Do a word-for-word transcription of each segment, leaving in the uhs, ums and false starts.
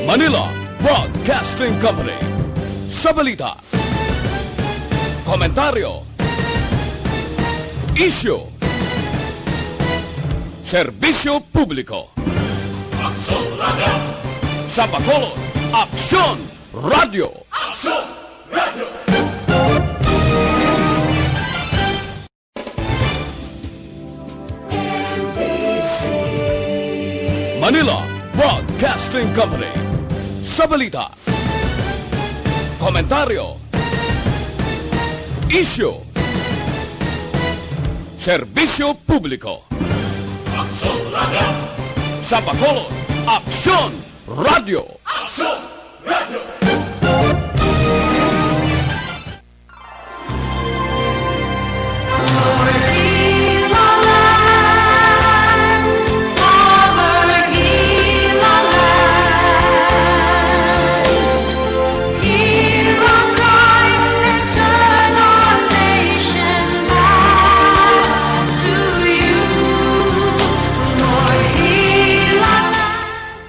Manila Broadcasting Company. Sa balita, komentaryo, isyu, serbisyo publiko. Aksyon Radio! Sa Bacolod, Aksyon Radio! Aksyon Radio! Manila Broadcasting Company. Sa balita, komentaryo, isyu, serbisyo publiko. Aksyon Radio! Sa Bacolod, Aksyon Radio! Aksyon Radio!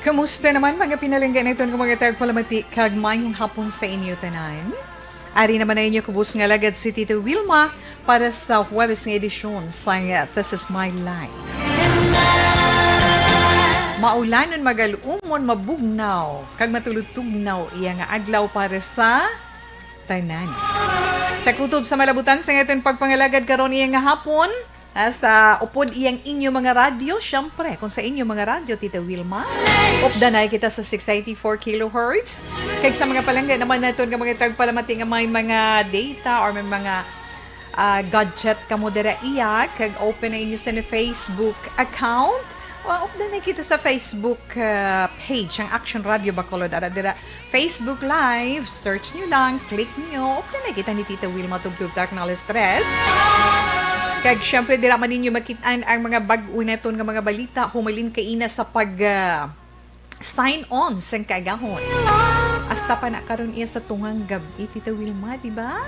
Kumusta naman, mga pinalangga naton nga mga tagpalamati, kag maayong hapon sa inyo tanan. Ari naman ang inyo kubos nga alagad, si Tita Wilma, para sa Huwebes nga edisyon sang This Is My Life. Maulanon, magal-umon, mabugnaw, kag matulog-tugnaw iya nga adlaw para sa tanan. Sa kutob sa malabutan sa aton pagpangalagad karon iya nga hapon, ah, sa upod iyang inyo mga radyo, syempre, kung sa inyo mga radyo, Tita Wilma, updanay kita sa six eighty-four kilohertz. Kag sa mga palangga naman naton nga mga tagpalamati nga may mga data or may mga, ah, gadget kamo dira iya, kag open na inyo sa Facebook account, wa, updanay kita sa Facebook, ah, page, ang Action Radio Bacolod. Ara dira, Facebook Live, search nyo lang, click nyo, updanay kita ni Tita Wilma Tubtub Taknal Stress. Kag syempre, dira man ninyo makit-an ang mga bag-o naton nga mga balita humalin kaina sa pag, ah, sign on sang kaagahon. Hasta pa na karon iya sa tungang gab-i, Tita Wilma, di ba?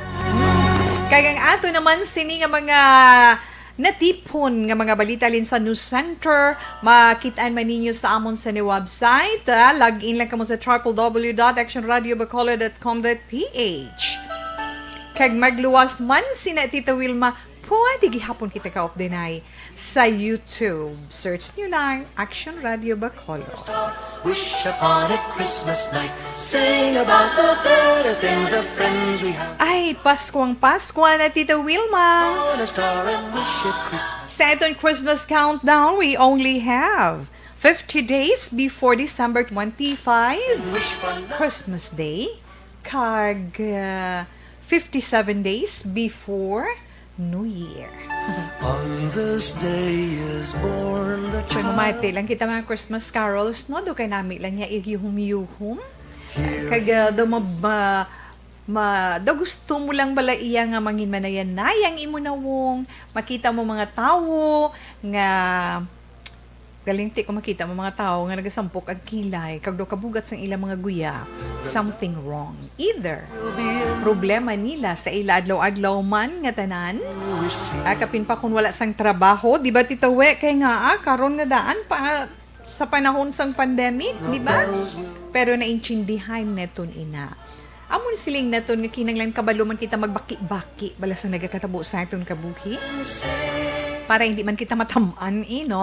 Kag ang ato naman sini nga mga natipon nga mga balita halin sa News Center, makit-an man ninyo sa amon sa ni website, ah. Log in lang kamo sa triple W dot action radio bacolod dot com dot P H. Kag magluwas man sina, Tita Wilma, pwede gihapon kita ka-updanay sa YouTube. Search nyo lang, Action Radio Bacolod. Wish upon a Christmas night. Sing about the better things, the friends we have. Ay, Paskuang Paskwa na, Tita Wilma. On a star and wish it Christmas. Sa aton Christmas countdown, we only have fifty days before December twenty-five, Wish for love. Christmas Day, kag, uh, fifty-seven days before New Year. On this day is born the child. Mamati lang kita mga Christmas carols, no? Do kay nami lang niya igihum-yuhum. Kag, ah, daw mab-, ma-, daw gusto mo lang bala iya nga mangin manayanay ang imo nawong. Makita mo mga tawo nga galinti ko makita mo mga tawo nga nagasampok ang kilay, kag daw kabugat sang ilang mga guya. Something wrong. Either problema nila sa ila adlaw-adlaw man nga tanan, ah, kapin pa kung wala sang trabaho, di ba, Tita We? Kay nga, ah, karon nga daan pa, ah, sa panahon sang pandemic, di ba? Pero naintindihan naton ina. Amo ni siling naton nga kinahanglan kabalo man kita magbaki-baki bala sa nagakatabo sa aton kabuhi. Para hindi man kita matamaan, eh, no?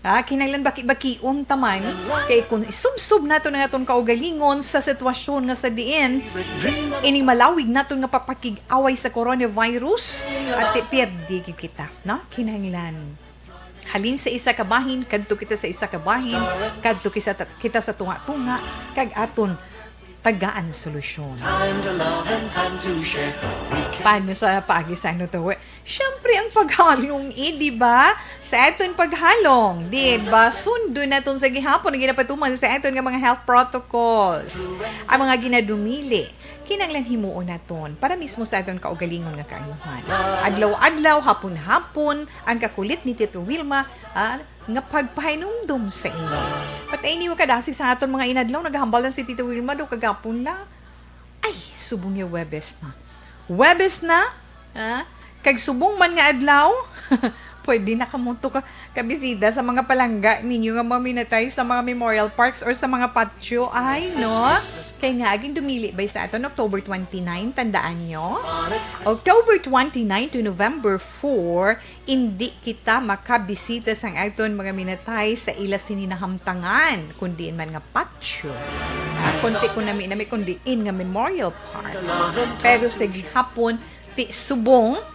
Ah, kinahanglan baki-bakion ta man. Kay kung isubsob naton ang aton kaugalingon sa sitwasyon nga sa diin ini malawig naton nga papakig-away sa coronavirus, at ti-, pierde gyud kita, no? Kinahanglan halin sa isa ka bahin, kadto kita sa isa ka bahin, kadto kita, kita sa tunga-tunga, kag aton tagaan solusyon. Time to love and time to share. We can Paano sa paagi sa ano to? Siyempre, ang paghalong, eh, di ba? Sa aton paghalong, di ba? Sundon naton sa gihapon ang ginapatuman sa aton nga mga health protocols. Ang mga ginadumili, kinahanglan himuon naton para mismo sa aton kaugalingon nga kaayuhan. Adlaw-adlaw, hapon-hapon, ang kakulit ni Tito Wilma, ah, nga pagpahinumdom sa inyo. Patay ni kadasig sa aton mga inadlaw, naghambal na si Tito Wilma do kagapon la. Ay, subong niya Webes na. Webes na, ah, Kag subong man nga adlaw, pwede na kamo to ka, kabisita sa mga palangga ninyo nga maminatay sa mga memorial parks or sa mga patio. Ay, no? Kay nga, aging dumili bay sa aton October twenty-nine, tandaan nyo? October twenty-nine to November four, hindi kita makabisita sang aton mga minatay sa ila sini nahamtangan, kun diin man nga patio. Ah, konti ko nami-nami kun diin nga Memorial Park. Pero sa gihapon, ti subong,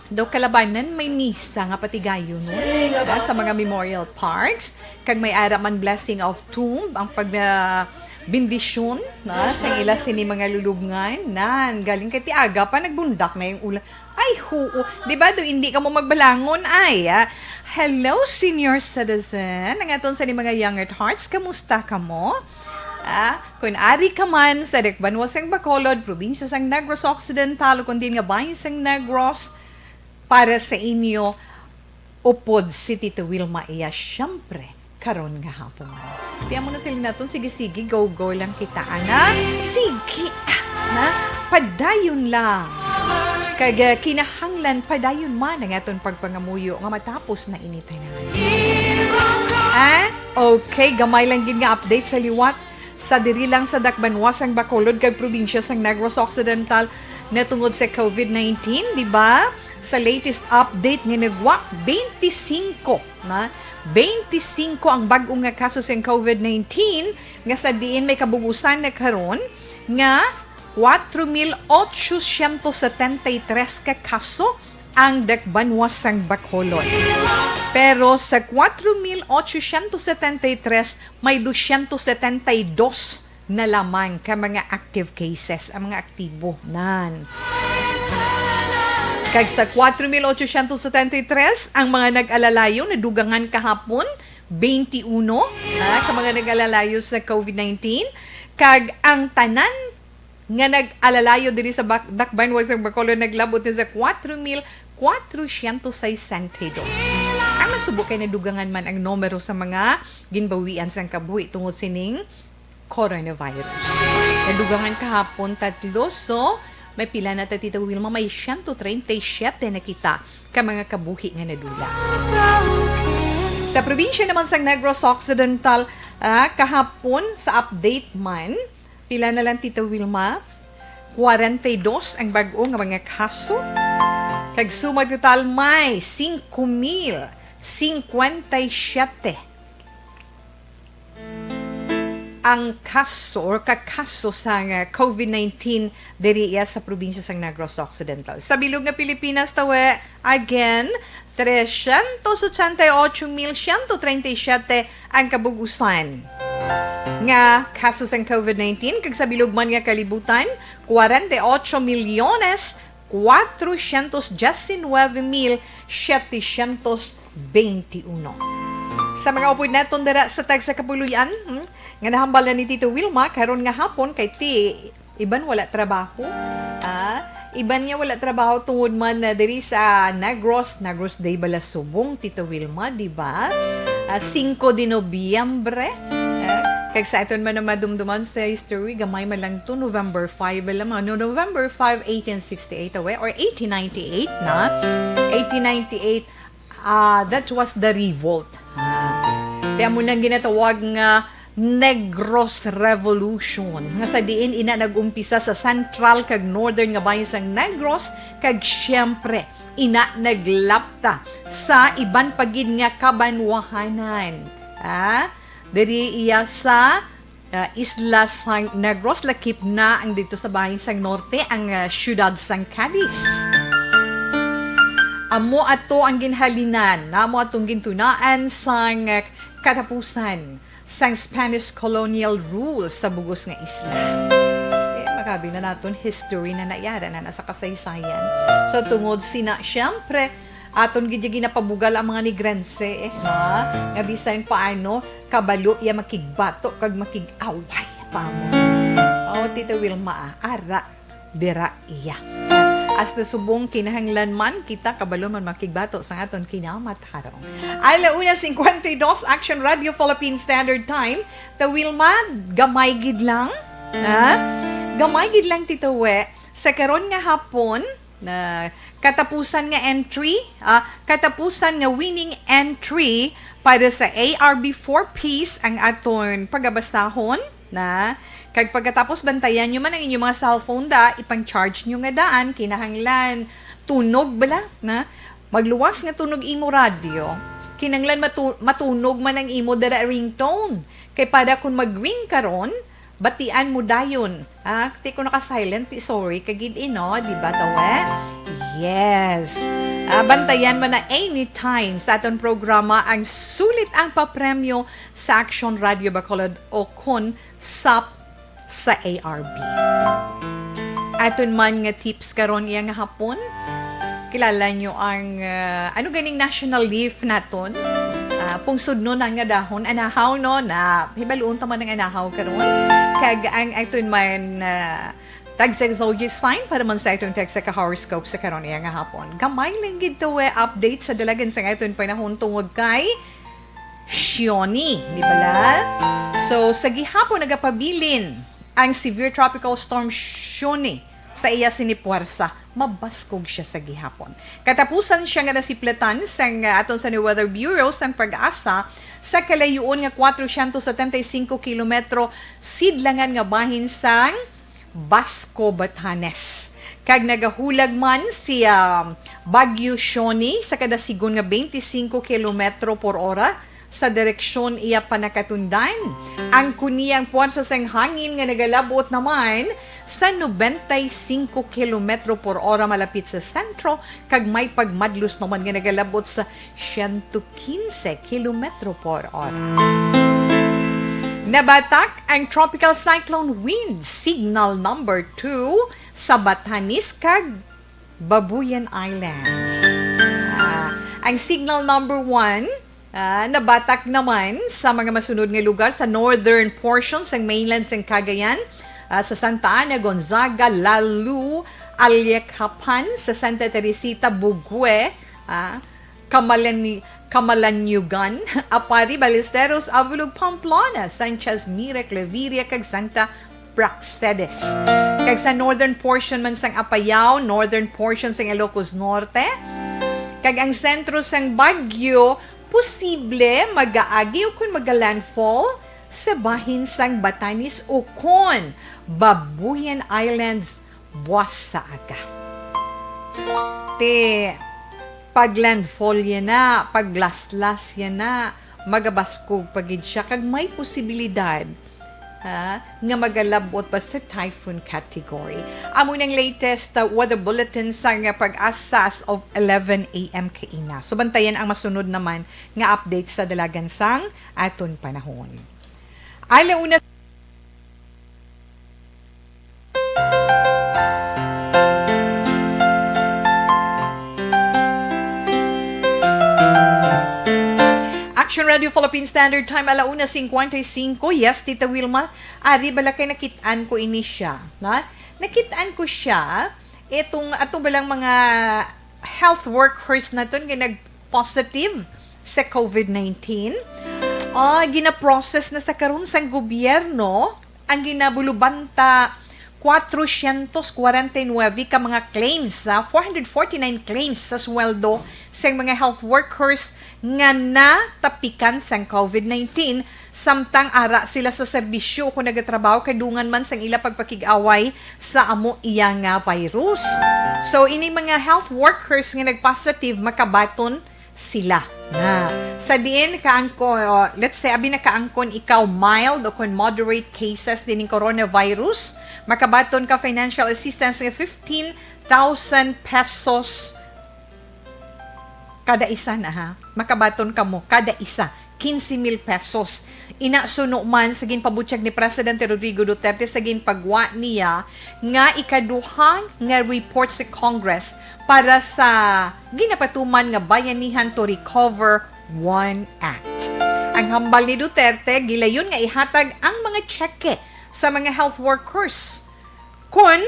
daw kalabanan may misa nga patigayon, no? Ah, sa mga memorial parks, kag may ara man blessing of tomb, ang pag, ah, bendisyon na sa ila sini mga lulubngan. Nan, galing kay ti aga pa, nagbundak na yung ulan. Ay, huo. Di ba, do, hindi ka mo magbalangon, ay, ah. Hello, senior citizen. Ang aton sa ni mga young at hearts, kamusta ka mo? Ah, kung ari ka man sa Dakbanuas sang Bacolod, probinsya sang Negros Occidental, o kung din nga bahin sang Negros, para sa inyo, upod si Tito Wilma iya, siyempre, karon nga hapon. Tiyan mo na sila naton, sige, sige, go, go lang kita, ana. Sige, ah, na, padayon lang. Kag, ah, kinahanglan, padayon man ang aton pagpangamuyo nga matapos na ini tanan. Ah, okay, gamay lang gid nga update sa liwat sa diri lang sa Dakbanuas sang Bacolod kag probinsya sang Negros Occidental natungod sa COVID nineteen, di ba? Sa latest update nga nagwa, twenty-five na, twenty-five ang bag-o nga kaso sang COVID nineteen, nga sa diin may kabugusan na karon nga four thousand eight hundred seventy-three ka kaso ang Dakbanuas sang Bacolod. Pero sa four thousand eight hundred seventy-three, may two hundred seventy-two na lamang ka mga active cases, ang mga aktibo nan. Kag sa four thousand eight hundred seventy-three, ang mga nag-alalayo nadugangan kahapon, twenty-one, ha, ka mga nag-alalayo sa COVID nineteen. Kag ang tanan nga nag-alalayo diri sa Bac-, Dakbanuas sang Bacolod naglabot na sa four thousand four hundred sixty-two. Ang nasubo kay nadugangan man ang numero sa mga ginbawian sang kabuhi tungod sining coronavirus. Nadugangan kahapon tatlo, so may pila na ta, Tita Wilma? May siyento treinta y siete na kita ka mga kabuhi nga nadula. Sa probinsya naman sang Negros Occidental, ah, kahapon sa update man, pila na lang, Tita Wilma? Kwarenta y dos ang bag-o nga mga kaso. Kag suma total may singko mil singkwenta y siyete ang kaso or kakaso sang COVID nineteen diri iya sa probinsya sang Negros Occidental. Sa bilog nga Pilipinas, tawe, again, trescientos ochenta y ocho mil ciento treinta y siete ang kabugusan nga kaso sang COVID nineteen, kag sa bilog man nga kalibutan, kwarenta y ocho milyones cuatrocientos diecinueve mil setecientos veintiuno. Sa mga upod naton dira sa tagsa kapuloy-an, hmm, nga nahambal na ni Tito Wilma karon nga hapon, kay ti iban wala trabaho. Ah, iban nga wala trabaho tungod man na diri sa Negros, Negros Day bala subong, Tito Wilma, di ba? Ah, singko de Nobyembre. Ah, kag sa aton man na madumduman sa history, gamay man lang to, November five bala man. No, November five, eighteen sixty-eight, awe, or eighteen ninety-eight na. Eighteen ninety-eight, ah, that was the revolt. Ah, kaya mo nang ginatawag nga Negros Revolution, nga sa diin ina nag-umpisa sa central kag northern nga bahin sang Negros, kag siyempre, ina naglapta sa iban pa gid nga kabanwahanan. Ah, diri iya sa, ah, isla sang Negros, lakip na ang dito sa bahin sang norte, ang, ah, siyudad sang Cadiz. Amo ato ang ginhalinan, amo atong gintunaan sang, ah, katapusan sang Spanish colonial rule sa bugos nga isla. Eh, makabi na naton history na nayara na nasa kasaysayan. So, tungod sina, siyempre, aton gid ginapabugal ang mga Negrense, eh, ha? Nga bisan paano, kabalo iya makigbato kag makig-away pa mo. Oh, Tita Wilma, ah, ara dira iya. Hasta subong kinahanglan man kita kabalo man makigbato sa aton kinamatarong. Ala una cincuenta y dos, Action Radio Philippine Standard Time. Ta Wilma, gamay gid lang. Ha? Gamay gid lang, Tito We. Sa karon nga hapon, Na katapusan nga entry, ah, katapusan nga winning entry para sa A R B four Ps ang aton pagabasahon na. Kag pagkatapos, bantayan nyo man ang inyong mga cellphone da, ipang-charge nyo nga daan, kinahanglan tunog bala na. Magluwas nga tunog imo radyo. Kinahanglan matu-, matunog man ang imo dara ringtone. Kay para kung mag-ring karon, batian mo dayon. Ah, ti ko naka-silent, ti sorry ka gid, eh, no? Di ba, tawe? Yes. Ah, bantayan man na anytime sa aton programa ang sulit ang papremyo sa Action Radio Bacolod o kon sap sa A R B. Aton man nga tips karon iya nga hapon. Kilala nyo ang, ah, ano ganing national leaf naton? Ah, pungsod no na nga dahon, anahaw, no? Na, hibaluon ta man ang anahaw karon. Kag ang aton man, ah, tag sexology sign para man sa aton tag sa ka-horoscope sa karon iya nga hapon. Gamay lang gid to, eh, update sa dalagan sa aton panahon tungod kay Sioni, di bala? So, sa gihapon nagapabilin ang severe tropical storm Sioni sa iya sini puwersa, mabaskog siya sa gihapon. Katapusan siya nga nasiplatan sang, uh, aton sa New Weather Bureau sang PAGASA sa kalayuon nga kwatrocientos setenta y cinco kilometro sidlangan nga bahin sang Basco, Batanes. Kag nagahulag man si, ah, Bagyo Sioni sa kada sigon nga twenty-five kilometro por ora sa direksyon iya panakatundan. Ang kuniyang puwersa sang hangin nga nagalabot naman sa nobenta y cinco kilometro por ora malapit sa sentro, kag may pagmadlos naman nga nagalabot sa siyento quince kilometro por ora. Nabatak ang Tropical Cyclone Wind Signal number two sa Batanes kag Babuyan Islands. Ah, ang Signal number one, ah, nabatak naman sa mga masunod nga lugar sa northern portion sang mainland sang Cagayan, ah, sa Santa Ana, Gonzaga, Lalu, Alicapan, sa Santa Teresita, Bugue, ah, Kamalani-, Kamalanyugan, Apari, Ballesteros, Abulog, Pamplona, Sanchez, Mira, Claveria, kag Santa Praxedes. Kag sa northern portion man sang Apayao, northern portion sang Ilocos Norte, kag ang sentro sang bagyo, posible magaagi o kon magalandfall sa bahin sang Batanes o kon Babuyan Islands buas sa aga. Ti, paglandfall ya na, paglaslas ya na, magabaskog pa gid siya, kag may posibilidad, ha, nga magalabot pa sa typhoon category. Amo nang latest, uh, weather bulletin sa nga PAGASA as of eleven a m kaina. So, bantayan ang masunod naman nga update sa dalagan sang aton panahon. Alauna. Action Radio Philippine Standard Time, alauna cincuenta y cinco. Yes, Tita Wilma, ari bala kay nakit-an ko ini siya, na? Nakit-an ko siya, itong ato balang mga health workers naton nga nag-positive sa COVID nineteen. Ah, gina-process na sa karon sang gobyerno ang ginabulubanta kwatrocientos kwarenta y nuebe ka mga claims, ah, four hundred forty-nine claims sa sweldo sa mga health workers nga natapikan sang COVID nineteen, samtang ara sila sa serbisyo o kon nagatrabaho kay dungan man sang ila pagpakig-away sa amo iya nga virus. So, ini mga health workers nga nag-positive, makabaton sila na. Sa diin kaangkon, o, let's say, abi na kaangkon ikaw, mild o kon moderate cases dining coronavirus, makabaton ka financial assistance nga fifteen thousand pesos kada isa na, ha. Makabaton kamo kada isa, quince mil pesos. Ina suno man sa ginpabutyag ni Presidente Rodrigo Duterte sa ginpagwa niya nga ikaduha nga report sa Congress para sa ginapatuman nga Bayanihan to Recover One Act. Ang hambal ni Duterte, gilayon nga ihatag ang mga tseke sa mga health workers kon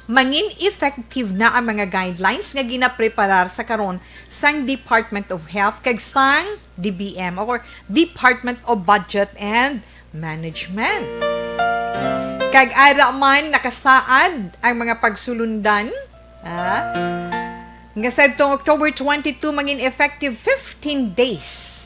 mangin effective na ang mga guidelines nga ginapreparar sa karon sang Department of Health kag sang D B M or Department of Budget and Management. Kag ara man nakasaad ang mga pagsulundan Ah? Nga sa itong October twenty-two, mangin effective fifteen days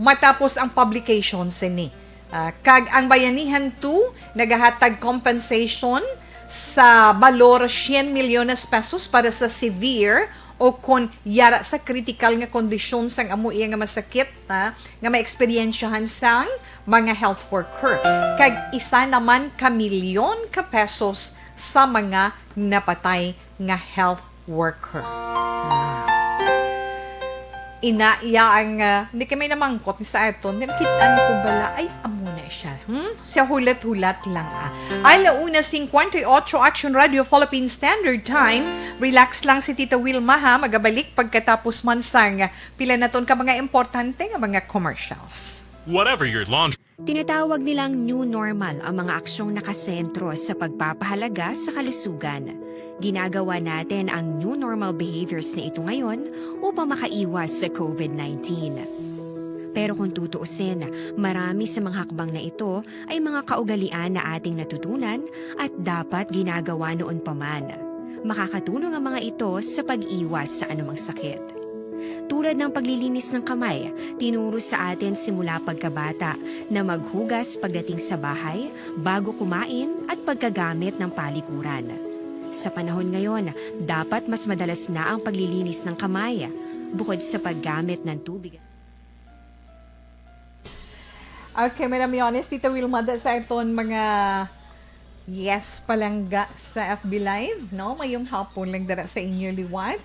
matapos ang publication sini. Ah, kag ang Bayanihan two nagahatag compensation sa balor cien milyones pesos para sa severe o kon yara sa critical nga kondisyon sang amo iya nga masakit, ah, nga maeksperiensyahan sang mga health worker. Kag isa naman ka milyon ka pesos sa mga napatay nga health worker. Ah. Ina, iya ang, ah, hindi kami namangkot ni sa aton. Nakit-an ko bala. Ay, amo na siya. Hmm? Siya hulat-hulat lang, ah. Ala una cincuenta y ocho, Action Radio Philippine Standard Time. Relax lang si Tita Wilma, ha. Magabalik pagkatapos man sang pila naton ka mga importante nga mga commercials. Whatever your laundry Tinatawag nilang new normal ang mga aksyong nakasentro sa pagpapahalaga sa kalusugan. Ginagawa natin ang new normal behaviors na ito ngayon upang makaiwas sa covid nineteen. Pero kung tutuusin, marami sa mga hakbang na ito ay mga kaugalian na ating natutunan at dapat ginagawa noon pa man. Makakatulong ang mga ito sa pag-iwas sa anumang sakit. Tulad ng paglilinis ng kamay, tinuro sa atin simula pagkabata na maghugas pagdating sa bahay, bago kumain, at pagkagamit ng palikuran. Sa panahon ngayon, dapat mas madalas na ang paglilinis ng kamay, bukod sa paggamit ng tubig. Okay, Madam Yones, Tita Wilma, da sa aton mga yes palangga sa F B Live, no? Mayong hapon lang dara sa inyo liwat.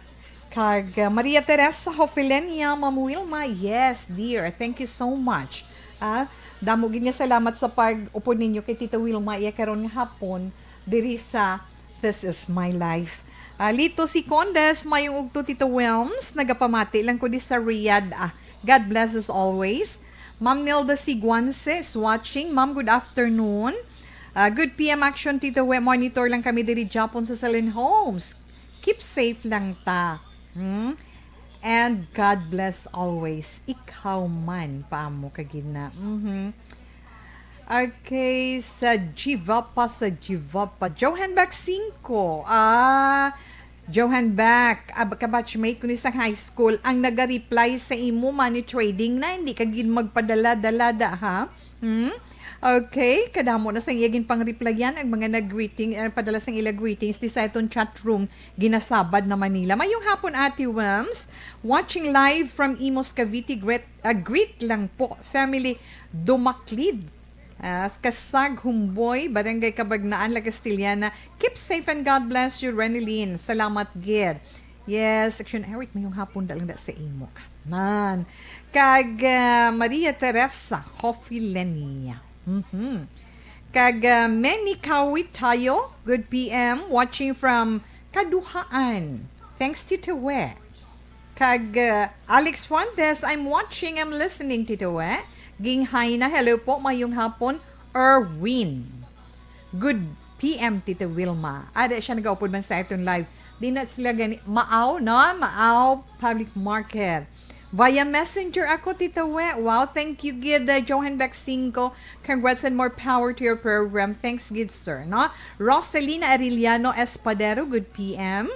Kag, uh, Maria Teresa Hofilenia, Ma'am Wilma, yes, dear. Thank you so much. Ah, damo gid nga salamat sa pag-upod ninyo kay Tita Wilma iya karon nga hapon diri sa This Is My Life. Ah, Lito Sicondes, mayong ugto, Tita Wilms. Nagapamati lang ko di sa Riyadh. Ah, God bless us always. Ma'am Nilda Siguanse is watching. Ma'am, good afternoon. Ah, good P M action, Tita We. Monitor lang kami diri Japon sa Salin Homes. Keep safe lang ta. Hmm? And God bless always. Ikaw man, pa mo kagina. Mhm. Okay, sa Jiva pa, sa Jiva pa. Johan Baxingco. Ah, Johan Back, ab-, kabatchmate ko ni sa high school, ang naga-reply sa imo money trading na, hindi ka gid magpadala-dala da, ha? Hmm? Okay, kadamo na sang iya ginpang-replyan ang mga nag-greeting, eh, padala sang ila greetings di sa aton chat room, ginasabad na Manila. Mayong hapon, Ate Wams. Watching live from Imus, Cavite. Greet, ah, greet lang po, family Dumaklid. Ah, Kasag Humboy, Barangay Cabagnaan, La Castellana. Keep safe and God bless you, Renilyn. Salamat gid. Yes, action Eric, mayong hapon da lang da sa imo. Man. Kag, ah, Maria Teresa Hofilenia. Mhm. Kag, ah, Many Kawit tayo. Good P M. Watching from Kaduhaan. Thanks, Tito We. Kag, uh, Alex Fuentes, "I'm watching, I'm listening, Tito We." Ginghay na, "Hello po, mayong hapon, Erwin." Good P M, Tito Wilma. Ada siya nagaupod man sa aton live. Di na sila gani, Maaw, no? Maaw Public Market. Via messenger ako, Tito We. Wow, thank you, gid, uh, Johan Bexinco. Congrats and more power to your program. Thanks, gid, sir, no? Roselina Arellano Espadero, good P M.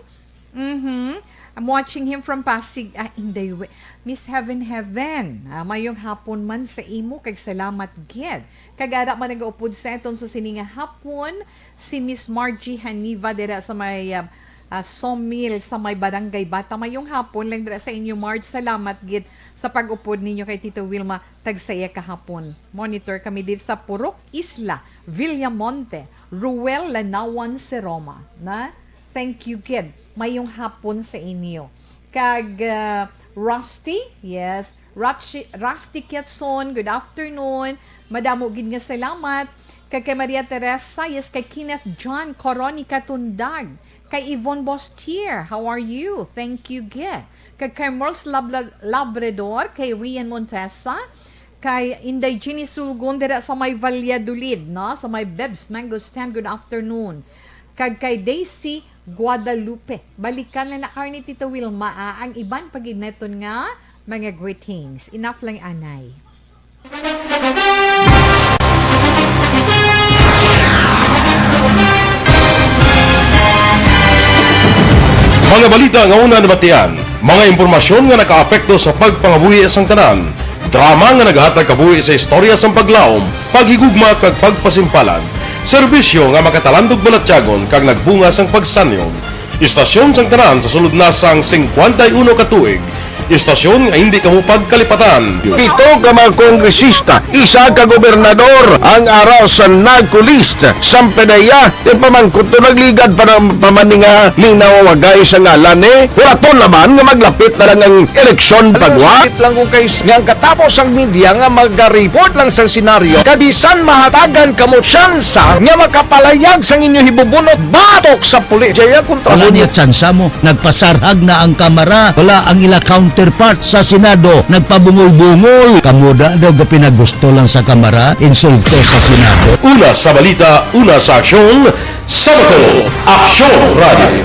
Mhm. I'm watching him from Pasig. Ah, Inday, we-, Miss Heaven Heaven. Ah, mayong hapon man sa imo, kag salamat gid. Kag ara man nagaupod sa aton sa sini nga hapon, si Miss Margie Haniva dira sa may, ah, ah, Somil, sa may Barangay Bata. Mayong hapon lang dira sa inyo, Marge. Salamat gid sa pag-upod ninyo kay Tito Wilma. Tagsaya kahapon. Monitor kami diri sa Purok Isla, Villamonte. Ruel Lanawan Seroma, na? Thank you, kid. Mayong hapon sa inyo. Kag, ah, Rusty, yes. Rusty, Rusty Kiatson, good afternoon. Madamo gid nga salamat. Kag kay Maria Teresa, yes, kay Kenneth John Coronica Tundag, kay Yvonne Bostier, how are you? Thank you, gid. Kag kay Merls Labla-, Labrador, kay Rian Montesa, kay Inday Jeannie Sulgon dira sa may Valladolid, no? Sa may Beb's Mango Stand, good afternoon. Kag kay Daisy Guadalupe. Balikan na na kar ni Tita Wilma, ah, ang iban pa gid naton nga mga greetings. Enough lang anay. Mga balita nga una nabatian, mga impormasyon nga nakaapekto sa pagpangabuhi sang tanan, drama nga naghatag kabuhi sa istorya sang paglaom, paghigugma kag pagpasimpalan, serbisyo nga makatalandog balatyagon kag nagbunga sang pagsanyon. Istasyon sang tanan sa sulod na sang singkwenta y uno ka tuig, istasyon nga hindi kamo pagkalipatan. Pito ka mga kongresista, isa ka gobernador ang ara sa NAGCO list. Sampanaya, ipamangkot to nagligad pa ng pamaninga linawagay sa ngalan ni Huraton naman nga maglapit na lang ang eleksyon pagwa. Sakit lang kung kay nga ang katapos ang media nga magareport lang sa senaryo, kabisan mahatagan kamo tsansa nga makapalayag sang inyo hibubunot batok sa pulis. Jaya kontra Wala mo. Niya tsansa mo. Nagpasarhag na ang Kamara. Wala ang ila counterpart sa Senado. Nagpabungol-bungol. Kamo da daw gapinagusto lang sa Kamara. Insulto sa Senado. Una sa balita, una sa aksyon, sa Bacolod, Aksyon Radio.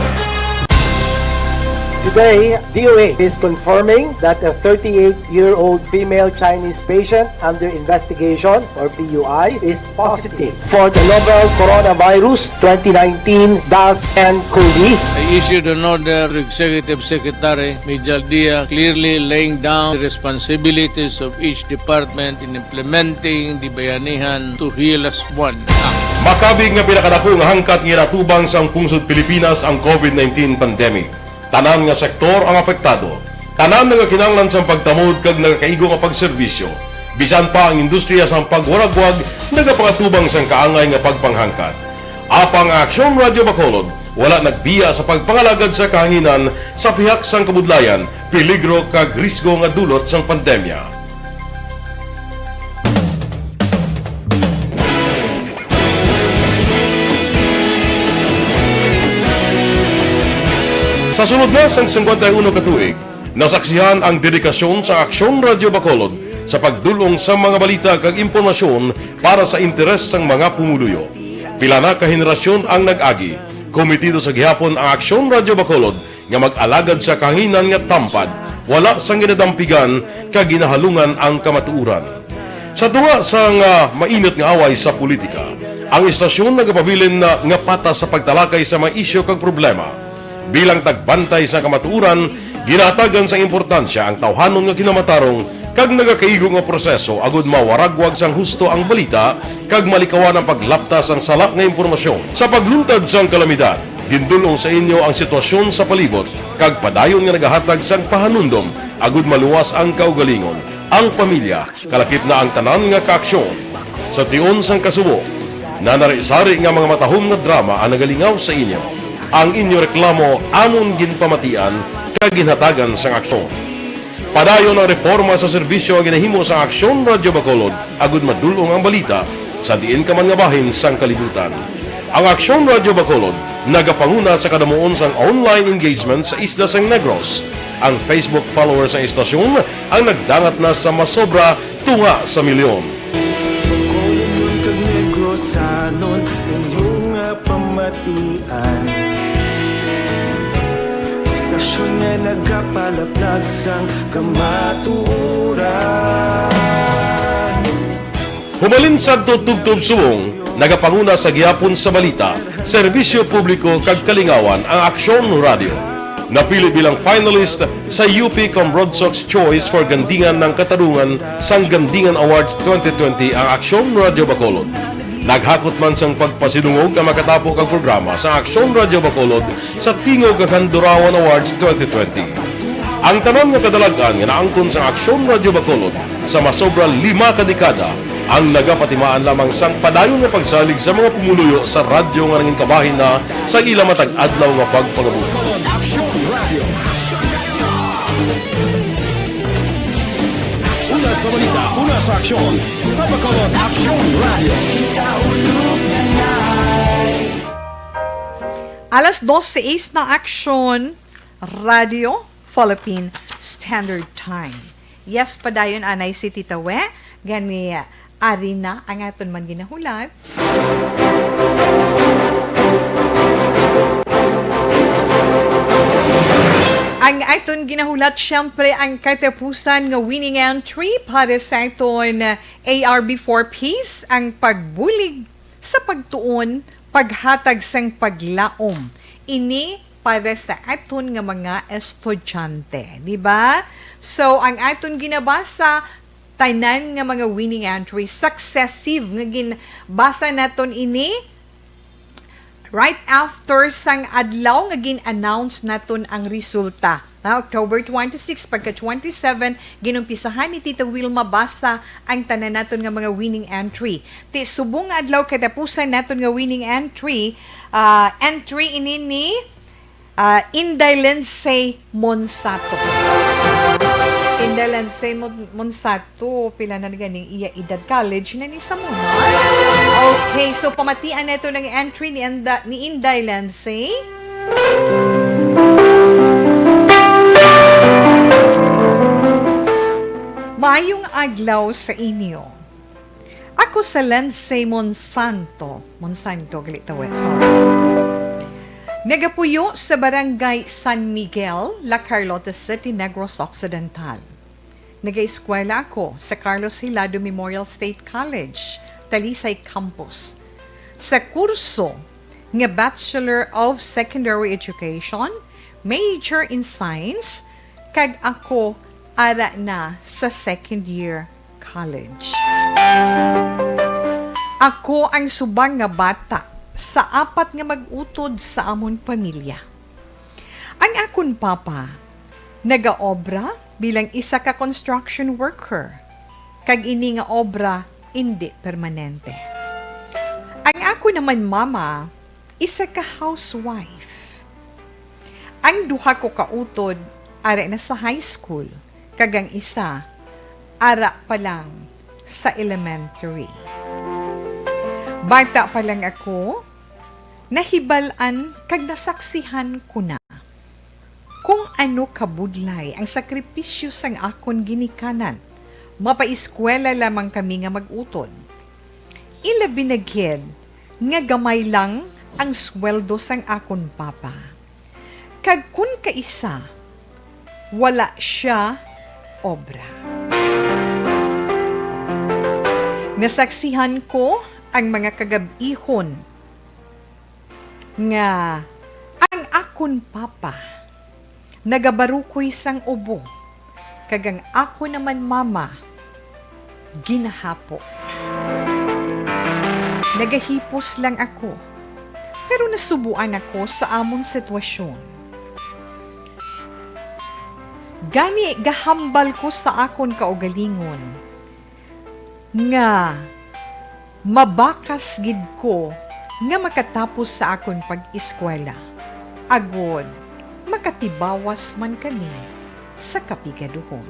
Today, D O A is confirming that a thirty-eight-year-old female Chinese patient under investigation, or P U I, is positive for the novel coronavirus twenty nineteen dash N cov. I issued an order to Executive Secretary Mijal Dia, clearly laying down the responsibilities of each department in implementing the Bayanihan to Heal As One Act. Makabig nga pinakadako nga hangkat nga ginatubang sang pungsod Pilipinas ang COVID nineteen pandemic. Tanan nga sektor ang apektado. Tanan nagakinahanglan sang pagtamod kag nagakaigo nga pagserbisyo. Bisan pa ang industriya sang pagwaragwag nagapangatubang sang kaangay nga pagpanghangkat. Apang ang Aksyon Radio Bacolod wala nagbiya sa pagpangalagad sa kahanginan sa pihak sang kabudlayan, peligro kag risgo nga dulot sang pandemya. Sa sulod na sang singkwenta y uno ka tuig, nasaksihan ang dedikasyon sa Aksyon Radio Bacolod sa pagdul-ong sa mga balita kag impormasyon para sa interes sang mga pumuluyo. Pila na ka henerasyon ang nag-agi. Komitido sa gihapon ang Aksyon Radio Bacolod nga mag-alagad sa kahanginan nga tampad, wala sang ginadampigan kag ginahalungan ang kamatuoran. Sa tunga sang, ah, mainit nga away sa politika, ang istasyon nagapabilin na nga patas sa pagtalakay sa mga isyu kag problema. Bilang tagbantay sa kamatuoran, ginahatagan sang importansya ang tawhanon nga kinamatarong kag nagakaigo nga proseso agud mawaragwag sang husto ang balita kag malikawan ang paglapta sang sala nga impormasyon. Sa pagluntad sang kalamidad, gindul-ong sa inyo ang sitwasyon sa palibot kag padayon nga nagahatag sang pahanumdom agud maluwas ang kaugalingon, ang pamilya, kalakip na ang tanan nga kaaksyon. Sa tion sang kasubo, nanari-sari nga mga matahom nga drama ang nagalingaw sa inyo. Ang inyo reklamo amon ginpamatian kag ginhatagan sang aksyon. Padayon ang reporma sa serbisyo nga ginahimo sang Aksyon Radyo Bacolod agud madul-ong ang balita sa diin ka man nga bahin sang kalibutan. Ang Aksyon Radyo Bacolod nagapanguna sa kadamuon sang online engagement sa isla sang Negros. Ang Facebook followers sang istasyon ang nagdangat na sa masobra tunga sa milyon. Bacolod kag Negrosanon, inyo nga pamatian. Istasyon nga nagapalaplag sang kamatuoran. Humalin sadto tubtob subong, nagapanguna sa gihapon sa balita, serbisyo publiko kag kalingawan ang Aksyon Radyo. Napili bilang finalist sa U P Cambronsox Choice for Gandingan ng Katarungan sang Gandingan Awards twenty twenty ang Aksyon Radyo Bacolod. Naghakot man sang pagpasidungog ang makatapo kag programa sa Aksyon Radyo Bacolod sa Tingog kag Handurawan Awards twenty twenty. Ang tanan nga kadalag-an nga naangkon sang Aksyon Radyo Bacolod sa masobra lima ka dekada ang nagapatimaan lamang sang padayon nga pagsalig sa mga pumuluyo sa radyo nga nangin kabahin na sa ila matag adlaw nga pagpangabuhi. Bacolod Aksyon Radio. Una sa balita, una sa aksyon, sa Bacolod Aksyon Radio. Alas dos seis na aksyon, Radio Philippine Standard Time. Yes, padayon anay si Tita We, gani ari na ang aton man ginahulat. Ang aton ginahulat, siyempre, ang katapusan nga winning entry para sa aton A R B for Peace, ang pagbulig sa pagtuon, paghatag sang paglaom. Ini para sa aton nga mga estudyante, di ba? So, ang aton ginabasa, tanan nga mga winning entry, successive nga ginbasa naton ini right after sang adlaw nga gin-announce naton ang resulta. Ha, October twenty-six, pagka twenty-seven, ginumpisahan ni Tita Wilma basa ang tanan naton nga mga winning entry. Ti subong nga adlaw katapusan naton nga winning entry, ah, entry ini ni, ah, Inday Lindsay Monsato. Si Inday Lindsay Mon-, Monsato, pila na ganing iya edad? College na ni sa Munar? Okay, so pamatian nato ng entry ni, Anda, ni Inday Lindsay. Maayong adlaw sa inyo. Ako sa Lindsay Monsanto. Monsanto, gali tawo, sorry. Nagapuyo sa Barangay San Miguel, La Carlota City, Negros Occidental. Nagaeskwela ako sa Carlos Hilado Memorial State College, Talisay Campus, sa kurso nga Bachelor of Secondary Education, major in Science, kag ako ara na sa second year college. Ako ang subang nga bata sa apat nga mag-utod sa amon pamilya. Ang akon papa nagaobra bilang isa ka construction worker, kag ini nga obra indi permanente. Ang akon naman mama, isa ka housewife. Ang duha ko ka utod ara na sa high school, kag ang isa ara pa lang sa elementary. Bata pa lang ako, nahibal-an kag nasaksihan ko na kung ano kabudlay ang sakripisyo sang akon ginikanan. Mapaeskwela lamang kami nga mag-utod. Ilabi na gid nga gamay lang ang sweldo sang akon papa. Kag kun kaisa, wala sia obra. Nasaksihan ko ang mga kagab-ihon nga ang akon papa nagabarukoy sang ubo, kag ang akon naman mama ginahapo. Nagahipos lang ako, pero nasubuan ako sa amon sitwasyon. Gani, gahambal ko sa akon kaugalingon nga mabakas gid ko nga makatapos sa akon pag-eskwela, agod makatibawas man kami sa kapigaduhon.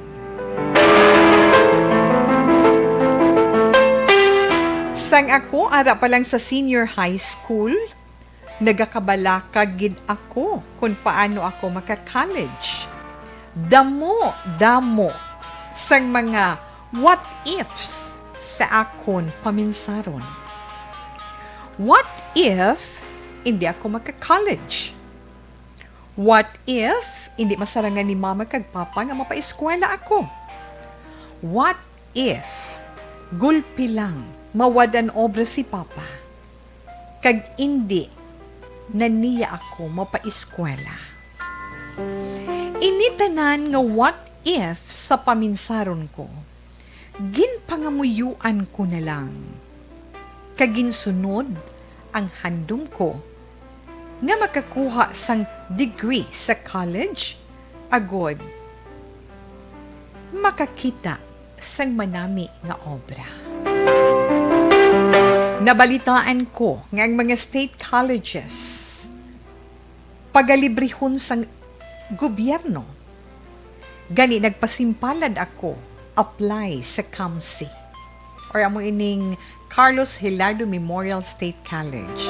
Sang ako ara pa lang sa senior high school, nagakabalaka gid ako kon paano ako maka-college. Damo-damo sang mga what ifs sa akon paminsaron. What if hindi ako maka-college? What if hindi masarangan ni mama kag papa nga mapaeskwela ako? What if gulpi lang mawad-an obra si papa, kag indi na niya ako mapaeskwela? Ini tanan nga what if sa paminsaron ko, ginpangamuyoan ko na lang, kag ginsunod ang handom ko nga makakuha sang degree sa college, agod makakita sang manami nga obra. Nabalitaan ko nga ang mga state colleges pagalibrehon sang gobyerno. Gani, nagpasimpalad ako apply sa CAMSI, or amo ining Carlos Hilado Memorial State College.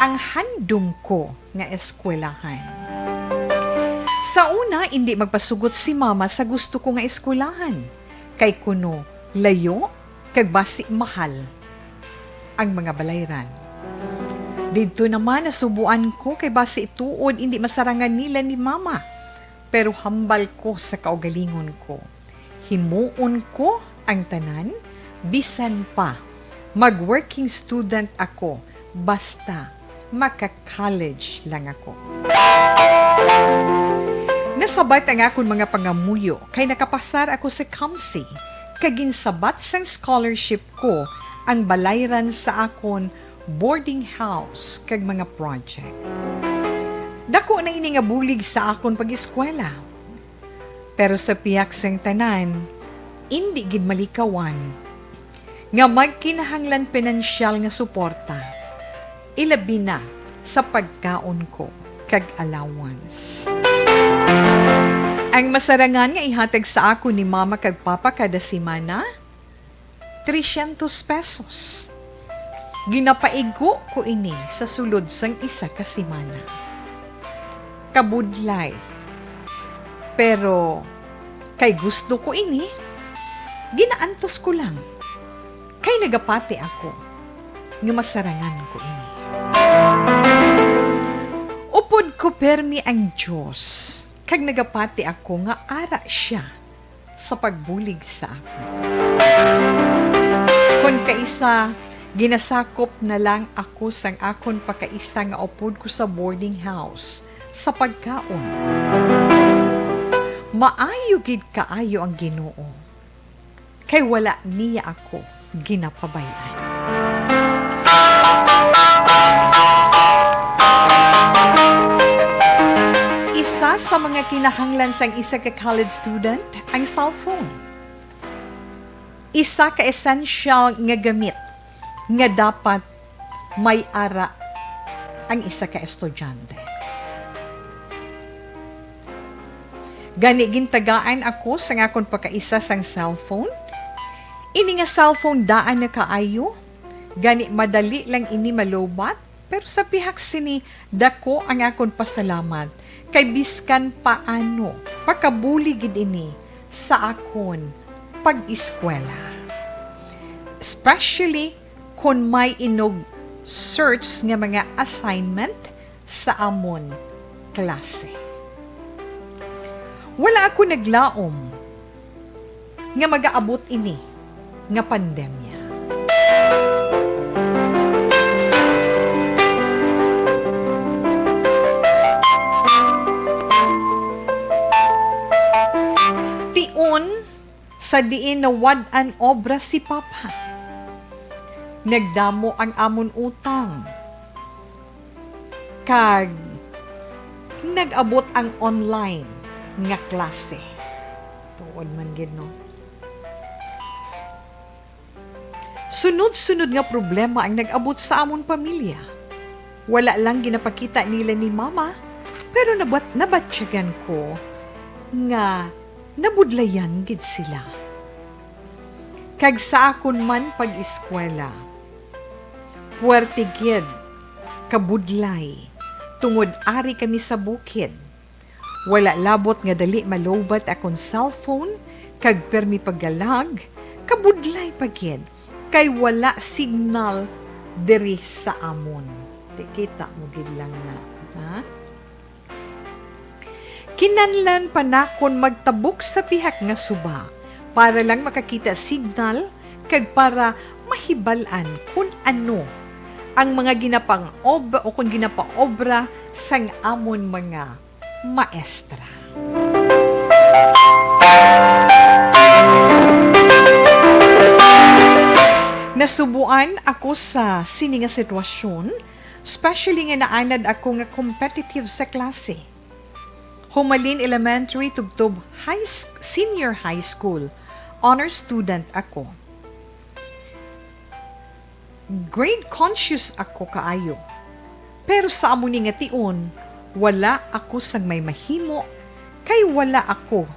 Ang handom ko nga eskwelahan. Sa una, indi magpasugot si mama sa gusto ko nga eskwelahan, kay kuno layo kag basi mahal ang mga balayran. Didto naman nasubuan ko kay basi tuod indi masarangan nila ni mama, pero hambal ko sa kaugalingon ko. Himuon ko ang tanan, bisan pa mag-working student ako, basta maka-college lang ako. Nasabat ang akon mga pangamuyo kay nakapasar ako sa COMSI, kag ginsabat sang scholarship ko ang balayran sa akon boarding house kag mga project. Dako na ini nga bulig sa akon pag-eskwela. Pero sa pihak sang tanan, indi gid malikawan nga magkinahanglan pinansyal nga suporta, ilabi na sa pagkaon ko kag allowance. Ang masarangan nga ihatag sa akon ni Mama kag Papa kada semana, trescientos pesos. Ginapaigo ko ini sa sulod sang isa ka semana. Kabudlay. Pero kay gusto ko ini, ginaantos ko lang. Kay nagapati ako nga masarangan ko ini. Upod ko permi ang Dios, kag nagapati ako nga ara sia sa pagbulig sa akon. Kon kaisa, ginasakop na lang ako sang akon pakaisa nga upod ko sa boarding house sa pagkaon. Maayo gid kaayo ang Ginoo, kay wala niya ako ginapabay-an. Isa sa mga kinahanglan sang isa ka college student ang cellphone. Isa ka essential nga gamit nga dapat may ara ang isa ka estudyante. Gani, gintagaan ako sang akon pakaisa sang cellphone. Ini nga cellphone daan na kaayo, gani madali lang ini malowbat, pero sa pihak sini, dako ang akon pasalamat, kay biskan paano, makabulig gid ini sa akon pag-eskwela. Especially kon may inug-search nga mga assignment sa amon klase. Wala ako naglaom nga magaabot ini nga pandemya. Tion, sa diin nawad-an obra si Papa, nagdamo ang amon utang, kag nag-abot ang online nga klase. Tuod man gid, no? Sunod-sunod nga problema ang nag-abot sa amon pamilya. Wala lang ginapakita nila ni Mama, pero nabat-, nabatyagan ko nga nabudlayan gid sila. Kag sa akon man pag-eskwela, puwerte gid, kabudlay, tungod ari kami sa bukid. Wala labot nga dali malowbat akon cellphone, kag permi paggalag, kabudlay pa gid, kay wala signal diri sa amon. Ti kita mo gid lang na, ha? Kinahanglan pa nakon magtabok sa pihak nga suba para lang makakita signal kag para mahibal-an kun ano ang mga ginapang-ob-, o kun ginapaobra sang amon mga maestra. Nasubuan ako sa sini nga sitwasyon, especially nga naanad ako nga competitive sa klase. Humalin elementary tubtob high s-, senior high school, honor student ako. Grade conscious ako kaayo. Pero sa amo ni nga tion, wala ako sang may mahimo, kay wala ako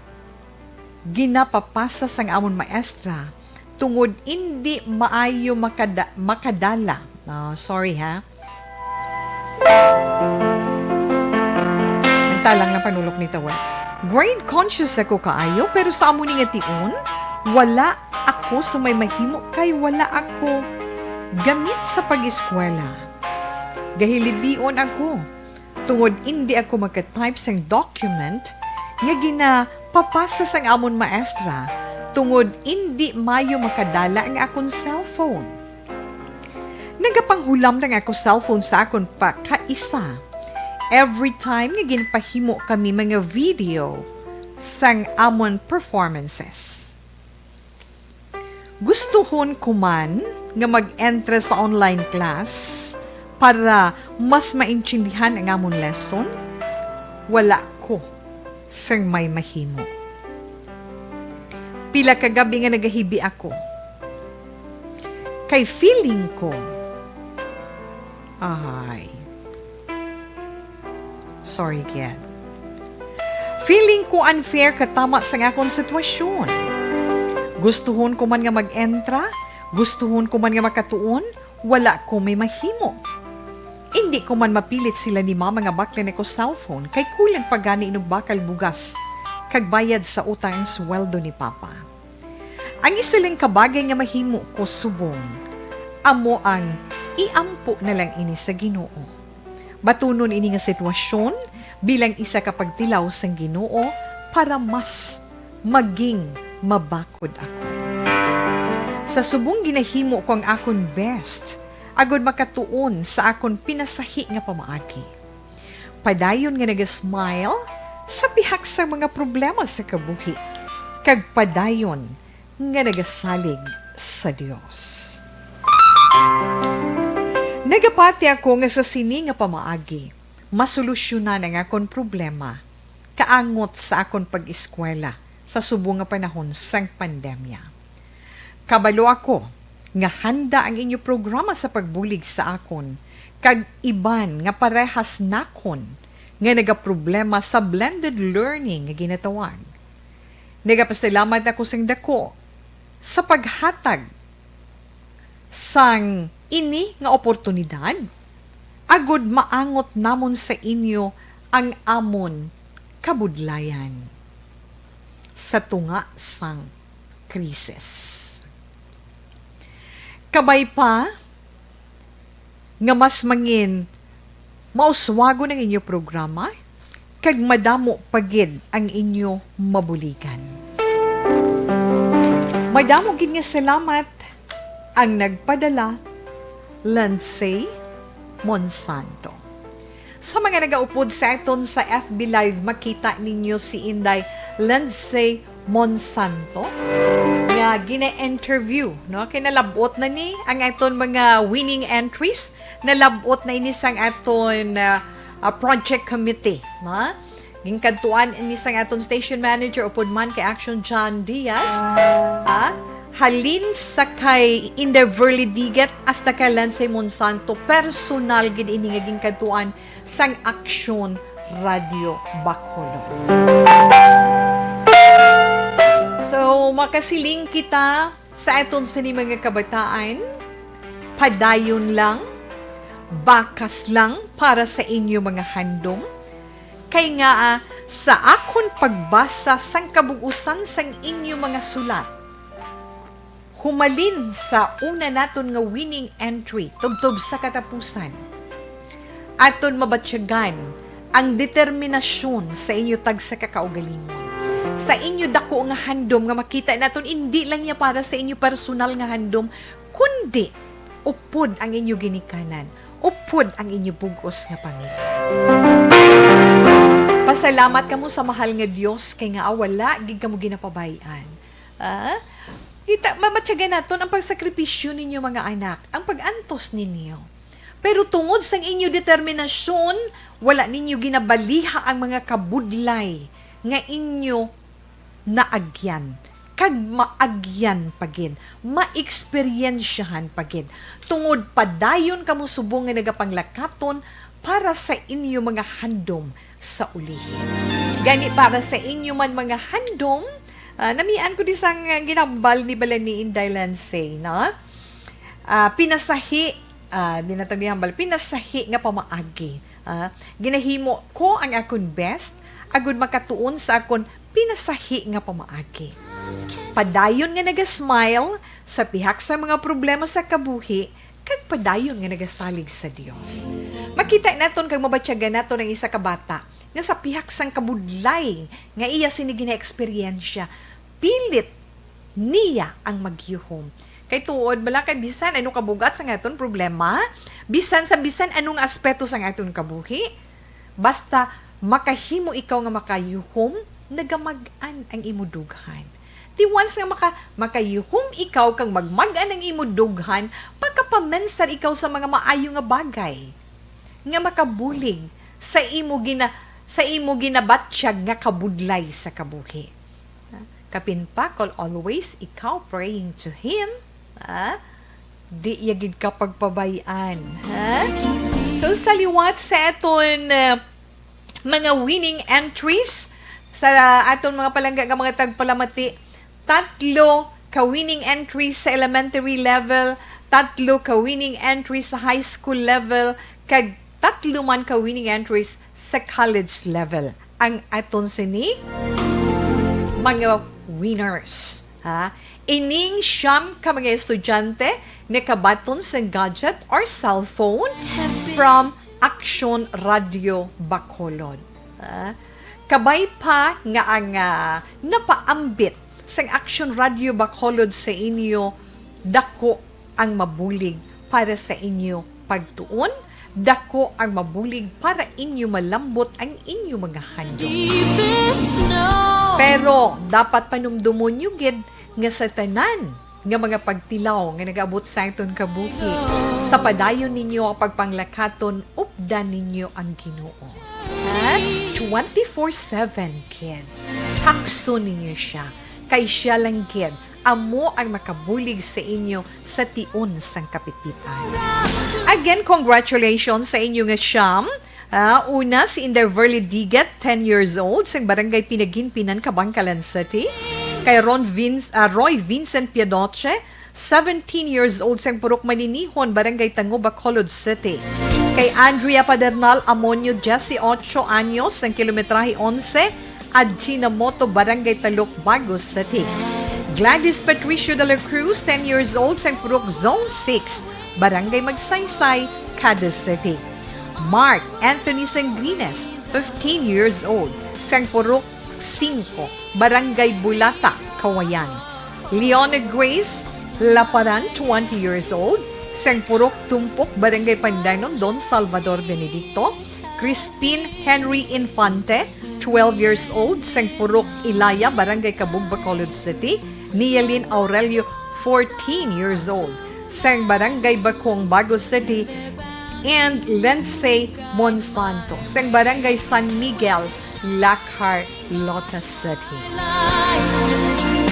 ginapapasa sang amon maestra tungod indi maayo makada-, makadala. Ah, sorry, ha. Ang talang ng panulok ni Tawel. Grade conscious ako kaayo, pero sa amo ni nga tion, wala ako sa may mahimo kay wala ako gamit sa pag-eskwela. Gahilibion ako tungod indi ako maka-type sang document nga ginapapasa sang amon maestra tungod indi mayo makadala ang akon cellphone. Nagapanghulam lang ako cellphone sa akon pa kaisa every time nga ginpahimo kami mga video sang amon performances. Gustuhon ko man nga mag-entra sa online class para mas maintindihan ang amon lesson, wala ko sang may mahimo. Pila ka gabi nga nagahibi ako. Kay feeling ko, ay, sorry gid. Feeling ko unfair katama sang akon sitwasyon. Gustuhon ko man nga mag-entra, gustuhon ko man nga makatuon, wala ko may mahimo. Indi ko man mapilit sila ni mama nga baklan ako cellphone kay kulang pa gani inugbakal bugas kag bayad sa utang ang sweldo ni papa. Ang isa lang ka bagay nga mahimo ko subong amo ang iampo na lang ini sa Ginoo. Batunon ini nga sitwasyon bilang isa ka pagtilaw sang Ginoo para mas maging mabakod ako. Sa subong ginahimo ko ang akon best agud makatuon sa akon pinasahi nga pamaagi. Padayon nga naga-smile sa pihak sa mga problema sa kabuhi, kag padayon nga nagasalig sa Dios. Nagapati ako nga sa sini nga pamaagi, masolusyonan ang akon problema kaangot sa akon pag-eskwela sa subong nga panahon sang pandemya. Kabalo ako nga handa ang inyo programa sa pagbulig sa akon kag iban nga parehas nakon nga nagaproblema sa blended learning nga ginatawag. Nagapasalamat ako sing dako sa paghatag sang ini nga oportunidad, agud maangot namon sa inyo ang amon kabudlayan sa tunga sang krisis. Kabay pa nga mas mangin mauswagon ang inyo programa, kag madamo pa gid ang inyo mabuligan. Madamo gid nga salamat ang nagpadala, Lindsay Monsanto. Sa mga nagaupod sa aton sa F B Live, makita ninyo si Inday Lindsay Monsanto nga gina-interview, no? Kay nalab-ot na ni ang aton mga winning entries, nalab-ot na ini sang aton, ah, ah, project committee, no? Ginkadtuan ini sang aton station manager, upod man kay Action John Diaz, ah, halin sa kay Inday Verly Digat hasta kay Lindsay Monsanto, personal gid ini nga ginkadtuan sang Aksyon Radio Bacolod. So, makasiling kita sa aton sini mga kabataan, padayon lang, bakas lang para sa inyo mga handom, kay nga, ah, sa akon pagbasa sang kabug-usan sang inyo mga sulat, humalin sa una naton nga winning entry tubtob sa katapusan, aton mabatyagan ang determinasyon sa inyo tagsa ka kaugalingon, sa inyo dako nga handom nga makita naton indi lang niya para sa inyo personal nga handom, kundi upod ang inyo ginikanan, upod ang inyo bug-os nga pamilya. Pasalamat kamo sa mahal nga Dios kay nga wala gid kamo ginapabay-an. Ah? Kita, mamatyagan naton ang pagsakripisyo ninyo, mga anak, ang pag-antos ninyo. Pero tungod sang inyo determinasyon, wala ninyo ginabaliha ang mga kabudlay nga inyo naagyan, kag maagyan pa gid, maeksperyensyahan pa gid, tungod padayon kamo subong nga nagapanglakaton para sa inyo mga handom sa ulihi. Gani, para sa inyo man mga handom, ah, namian ko di sang ginambal ni bala ni Inday Lindsay, no? Ah, pinasahi, ah, di na to gihambal, pinasahi nga pamaagi. Ah, ginahimo ko ang akon best agud makatuon sa akon pinasahi nga pamaagi. Padayon nga naga-smile sa pihak sa mga problema sa kabuhi, kag padayon nga nagasalig sa Dios. Makita naton kag mabatyagan naton ang isa ka bata nga sa pihak sang kabudlay nga iya sini ginaeksperyensya, pilit niya ang magyuhom. Kay tuod bala, kay bisan ano kabugat sa aton problema, bisan sa bisan anong aspeto sa aton kabuhi, basta makahimo ikaw nga makayuhom, nagamag-an ang imo dughan. Di once nga maka-, makayuhom ikaw kag magmag-an ang imo dughan, pagkapamensar ikaw sa mga maayo nga bagay nga makabulig sa imo gina-, sa imo ginabatyag nga kabudlay sa kabuhi. Kapin pa, kung always ikaw praying to Him, ha? Di iya gid ka pagpabay-an, ha? So, sa liwat sa aton, uh, mga winning entries sa aton mga palangga nga mga tagpalamati, tatlo ka winning entries sa elementary level, tatlo ka winning entries sa high school level, kag tatlo man ka winning entries sa college level. Ang aton sini mga winners, ha? Ining siyam ka mga estudyante nakabaton sang gadget or cellphone from Action Radio Bacolod. Ha? Kabay pa nga ang, ah, napaambit sang Action Radio Bacolod sa inyo, dako ang mabulig para sa inyo pagtuon, dako ang mabulig para inyo malambot ang inyo mga handom. Pero dapat panumdumon nyo gid nga sa tanan nga mga pagtilaw nga nagaabot sa aton kabuhi, sa padayon ninyo ang pagpanglakaton, updan ninyo ang Ginoo. Ha? Twenty-four seven gid. Hakson ninyo siya, kay siya lang gid amo ang makabulig sa inyo sa tion sang kapitpitan. Again, congratulations sa inyo nga siyam. Ah, una, si Inday Verly Diget, ten years old, sang Barangay Pinaginpinan, Kabankalan City. Kay Ron Vince, ah, Roy Vincent Piedoche, seventeen years old, sang Purok Maninihon, Barangay Tango, Bacolod City. Kay Andrea Padernal Amonio, dieciocho anyos, sang Kilometrahe onse, Ajinomoto, Barangay Talok, Bago City. Gladys Patricio de la Cruz, ten years old, sang Purok Zone six, Barangay Magsaysay, Cadiz City. Mark Anthony Sangrines, fifteen years old, sang Purok singko, Barangay Bulata, Kawayan. Leona Grace Laparan, twenty years old, sang Purok Tumpok, Barangay Pandanon, Don Salvador Benedicto. Crispin Henry Infante, twelve years old, sang Purok Ilaya, Barangay Cabug, Bacolod City. Nielin Aurelio, fourteen years old, sang Barangay Bacong, Bago City, and Lindsay Monsanto, sang Barangay San Miguel, Lacar, Lotas City.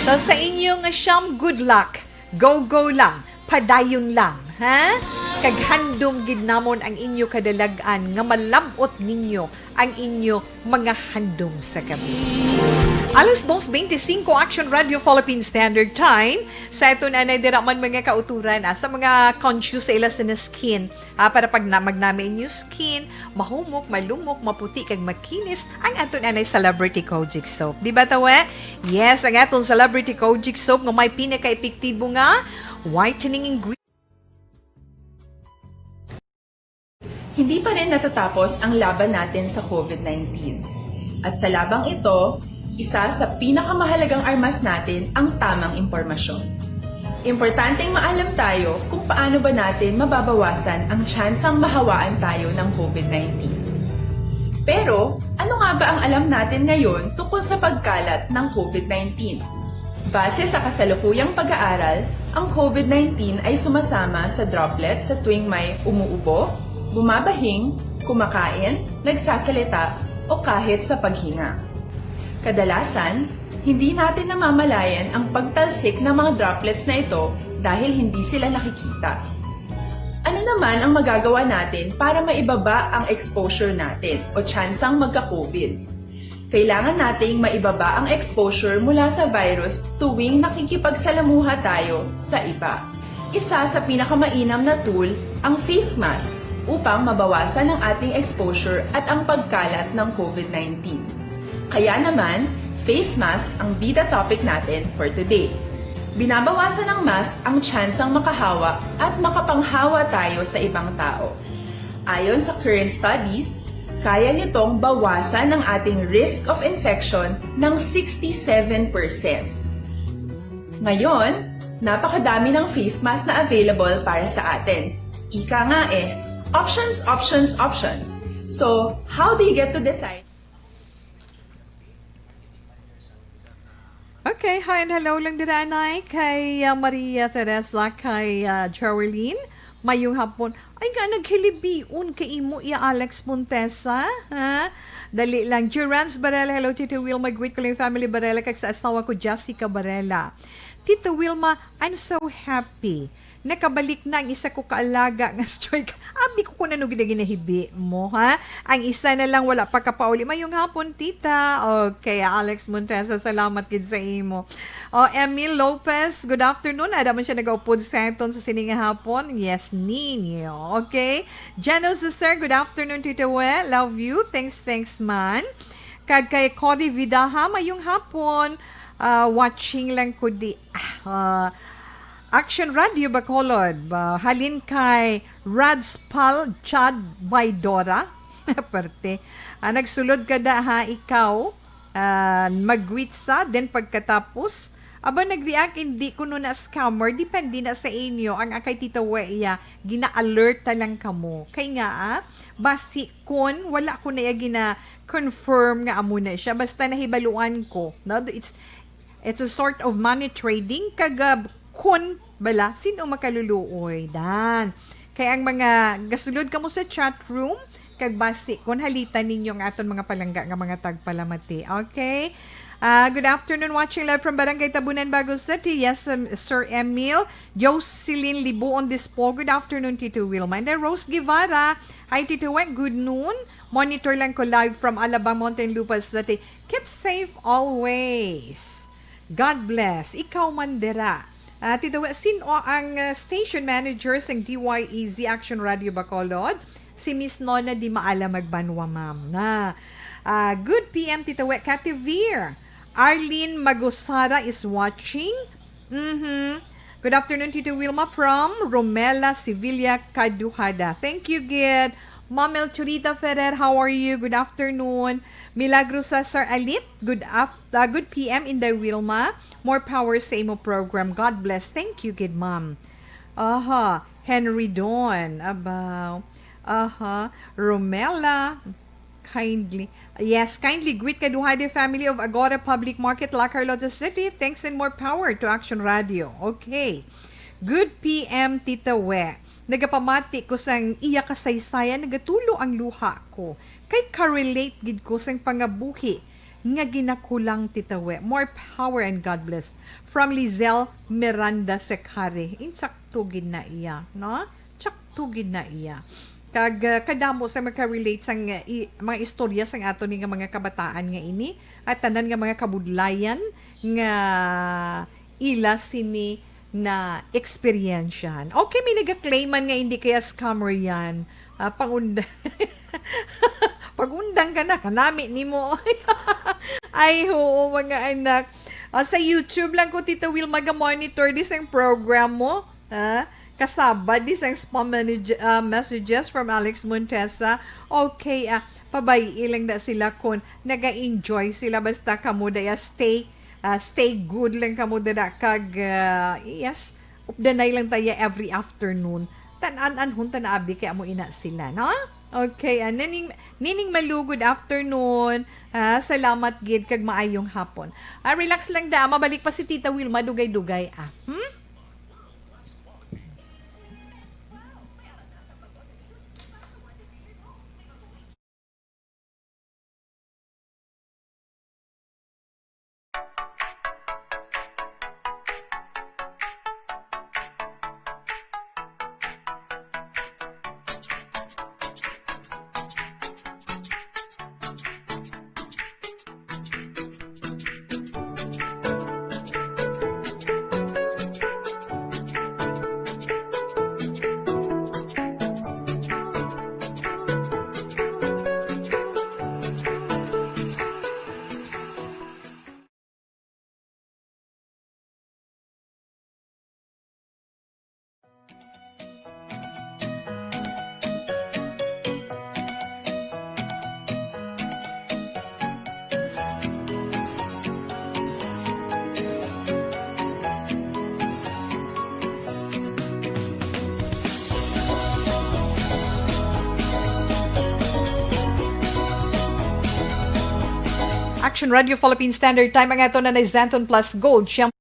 So, sa inyo nga siyam, good luck. Go, go lang. Padayon lang, ha? Kag handom gid namon ang inyo kadalag-an nga malab-ot ninyo ang inyo mga handom sa kabuhi. Alas dos beintisinko, Action Radio Philippine Standard Time. Sa aton anay dira man, mga kauturan, ah, sa mga conscious sa ila sa skin, ah, para pag na, magnami inyo skin, mahumok, malumok, maputi, kag makinis ang aton anay Celebrity Kojic Soap. Di ba, tawe? Yes, ang aton Celebrity Kojic Soap nga may pinaka-epektibo nga whitening ingredient. Hindi pa rin natatapos ang laban natin sa COVID nineteen. At sa labang ito, isa sa pinakamahalagang armas natin ang tamang impormasyon. Importanteng maalam tayo kung paano ba natin mababawasan ang tsansang mahawaan tayo ng COVID nineteen. Pero, ano nga ba ang alam natin ngayon tungkol sa pagkalat ng COVID nineteen? Base sa kasalukuyang pag-aaral, ang COVID nineteen ay sumasama sa droplets sa tuwing may umuubo, bumabahing, kumakain, nagsasalita, o kahit sa paghinga. Kadalasan, hindi natin namamalayan ang pagtalsik ng mga droplets na ito dahil hindi sila nakikita. Ano naman ang magagawa natin para maibaba ang exposure natin o tsansang magka-COVID? Kailangan nating maibaba ang exposure mula sa virus tuwing nakikipagsalamuha tayo sa iba. Isa sa pinakamainam na tool ang face mask upang mabawasan ang ating exposure at ang pagkalat ng COVID nineteen. Kaya naman, face mask ang bida topic natin for today. Binabawasan ng mask ang tsansang makahawa at makapanghawa tayo sa ibang tao. Ayon sa current studies, kaya nitong bawasan ang ating risk of infection ng sixty-seven percent. Ngayon, Napakadami ng face mask na available para sa atin. Ika nga eh, options, options, options. So, how do you get to decide? Okay, hi and hello lang dira, anay, kay ah, Maria Teresa, kay ah, Geraldine. Mayong hapon. Ay nga, naghilibion ka imo, iya Alex Montesa, ha? Dali lang. Jurans Barela, hello, Tito Wilma. Greet ko lang yung family Barela, kag sa asawa ko, Jessica Barela. Tito Wilma, I'm so happy. Nakabalik na ang isa ko kaalaga nga strike. Abi ko kung ano gid ang ginahibi mo, ha? Ang isa na lang wala pa kapauli. Mayong hapon, tita. Okay, Alex Montesa, salamat gid sa imo. Oh, Emil Lopez, good afternoon. Ada man siya nagaupod sa aton sa sini nga hapon. Yes, ninyo. Okay. Jano Cesar, good afternoon, Tita We. Love you. Thanks, thanks man. Kag kay Cody Vidaha, mayong hapon. Ah, watching lang ko di. Ah, Action Radio Bacolod, ba, halin kay Radspal Chad Baydora. Parte. Ah, nagsulod ka da ha, ikaw. Ah, mag-greet sa, then pagkatapos, aba nag-react, hindi kuno na scammer, depende na sa inyo. Ang akay Tita We iya, gina-alerta lang kamo. Kay nga, ah, basi kun wala ko na iya gina-confirm nga amo na siya, basta nahibaluan ko. No? It's, it's a sort of money trading, kag ah, kun bala, sino makaluluoy, dan. Kay ang mga gasulod kamo sa chat room, kag basi, kung halitan ninyo ang aton mga palangga nga mga tagpalamati. Okay? Ah, good afternoon, watching live from Barangay Tabunan, Bago City. Yes, um, Sir Emil. Jocelyn Libuon Dispo, good afternoon, Tito Wilma. And then Rose Guevara, hi, Tito Weng, good noon. Monitor lang ko live from Alabang, Muntinlupa City. Keep safe always. God bless. Ikaw man dira. Ah, Tito Weng, sino ang ah, station manager sang D Y E Z Action Radio Bacolod? Si Miss Nona Di Maala Magbanwa, ma'am. Na. Ah, good P M, Tito Weng. Cathy Veer. Arlene Magusara is watching. Mm-hmm. Good afternoon, Tito Wilma from Romela, Sevilla, Caduhada. Thank you, gid. Ma'am Elchurita Ferrer, how are you? Good afternoon. Milagro Cesar Alit, good af- uh, good P M, Inday Wilma. More power sa imo program. God bless. Thank you, gid, ma'am. Aha, Henry Don. Abaw. Aha, Romela. Kindly. Yes, kindly greet Kaduhade family of Agora Public Market, La Carlota City. Thanks and more power to Action Radio. Okay. Good P M, Tita We. Nagapamati ko sang iya kasaysayan, nagatulo ang luha ko. Kay ka-relate gid ko sang pangabuhi nga ginakulang, Tita We. More power and God bless. From Lizelle Miranda Secare. Insakto gid na iya, no? Tsakto gid na iya. Kag ah, kadamo sa maka-relate sang ah, i- mga istorya sang ato ni nga mga kabataan nga ini at tanan nga mga kabudlayan nga ila sini na eksperyensyahan. Okay, may nagaklaiman nga hindi kaya scammer yan. Ah, pangunda Pag-undang ka na, kanami nimo. Ay, oo, mga anak. Ah, sa YouTube lang ko, Tita Will, maga-monitor di sang program mo. Ha? Kasaba di sang spam manage- ah, messages from Alex Montesa. Okay, ah, pabay-i lang na sila kung naga-enjoy sila. Basta kamo daya stay, ah, stay good lang kamo dada kag, ah, yes, updanay lang tayo every afternoon. Tan-an-anhon ta na abi kay amo ina sila, no? Okay, ah, nining, nining Malu, good afternoon. Ah, salamat gid kag maayong hapon. Ah, relax lang da, mabalik pa si Tita Wilma, dugay-dugay, ah. Hmm? Radio Philippine Standard Time, ang ato na na Xanthone Plus Gold. Siyempre,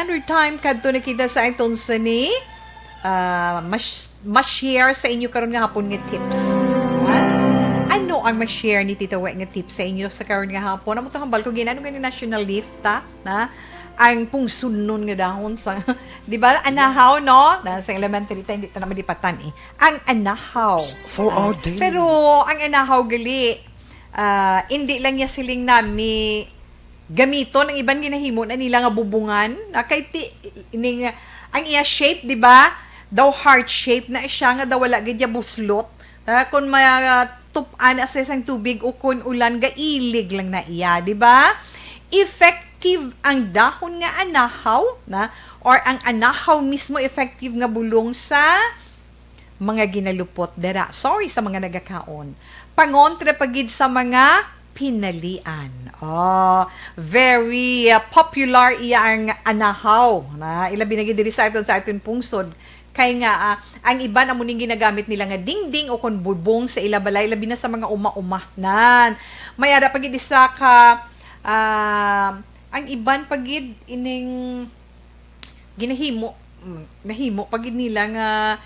Standard time, kadto na kita sa aton sini, ah, mas, mas share sa inyo karon nga hapon nga tips. Ano ang mas share ni Tita We nga tips sa inyo sa karon nga hapon? Amo to hambal ko, ginano gani national leaf ta, na ang pungsunon nga dahon sa, di ba, anahaw, no? Na sa elementary ta, hindi ta na malipatan eh. Ang anahaw. For all day. Pero ang anahaw gali, ah, hindi lang niya siling nami gamiton, ang iban ginahimo na nila nga bubungan. Na kay ti, ning, ang iya shape, di ba? Daw heart shape na siya, nga daw wala gid ya buslot. Ah, kung matup-an na sa isang tubig o kung ulan, gailig lang na iya, di ba? Effective ang dahon nga anahaw, na, or ang anahaw mismo effective nga bulong sa mga ginalupot dira. Sorry sa mga nagakaon. Pangontra pa gid sa mga pinalian. Oh, very, uh, popular iya ang anahaw. Na, ilabi na gid diri sa aton, sa aton pungsod. Kay nga, ah, ang iban amo ning ginagamit nila nga dingding o kon bubong sa ila balay, labi na sa mga uma-uma. Nan, may ara pa gid isa ka, ah, ang iban pa gid ining ginahimo, mm, nahimo pa gid nila nga,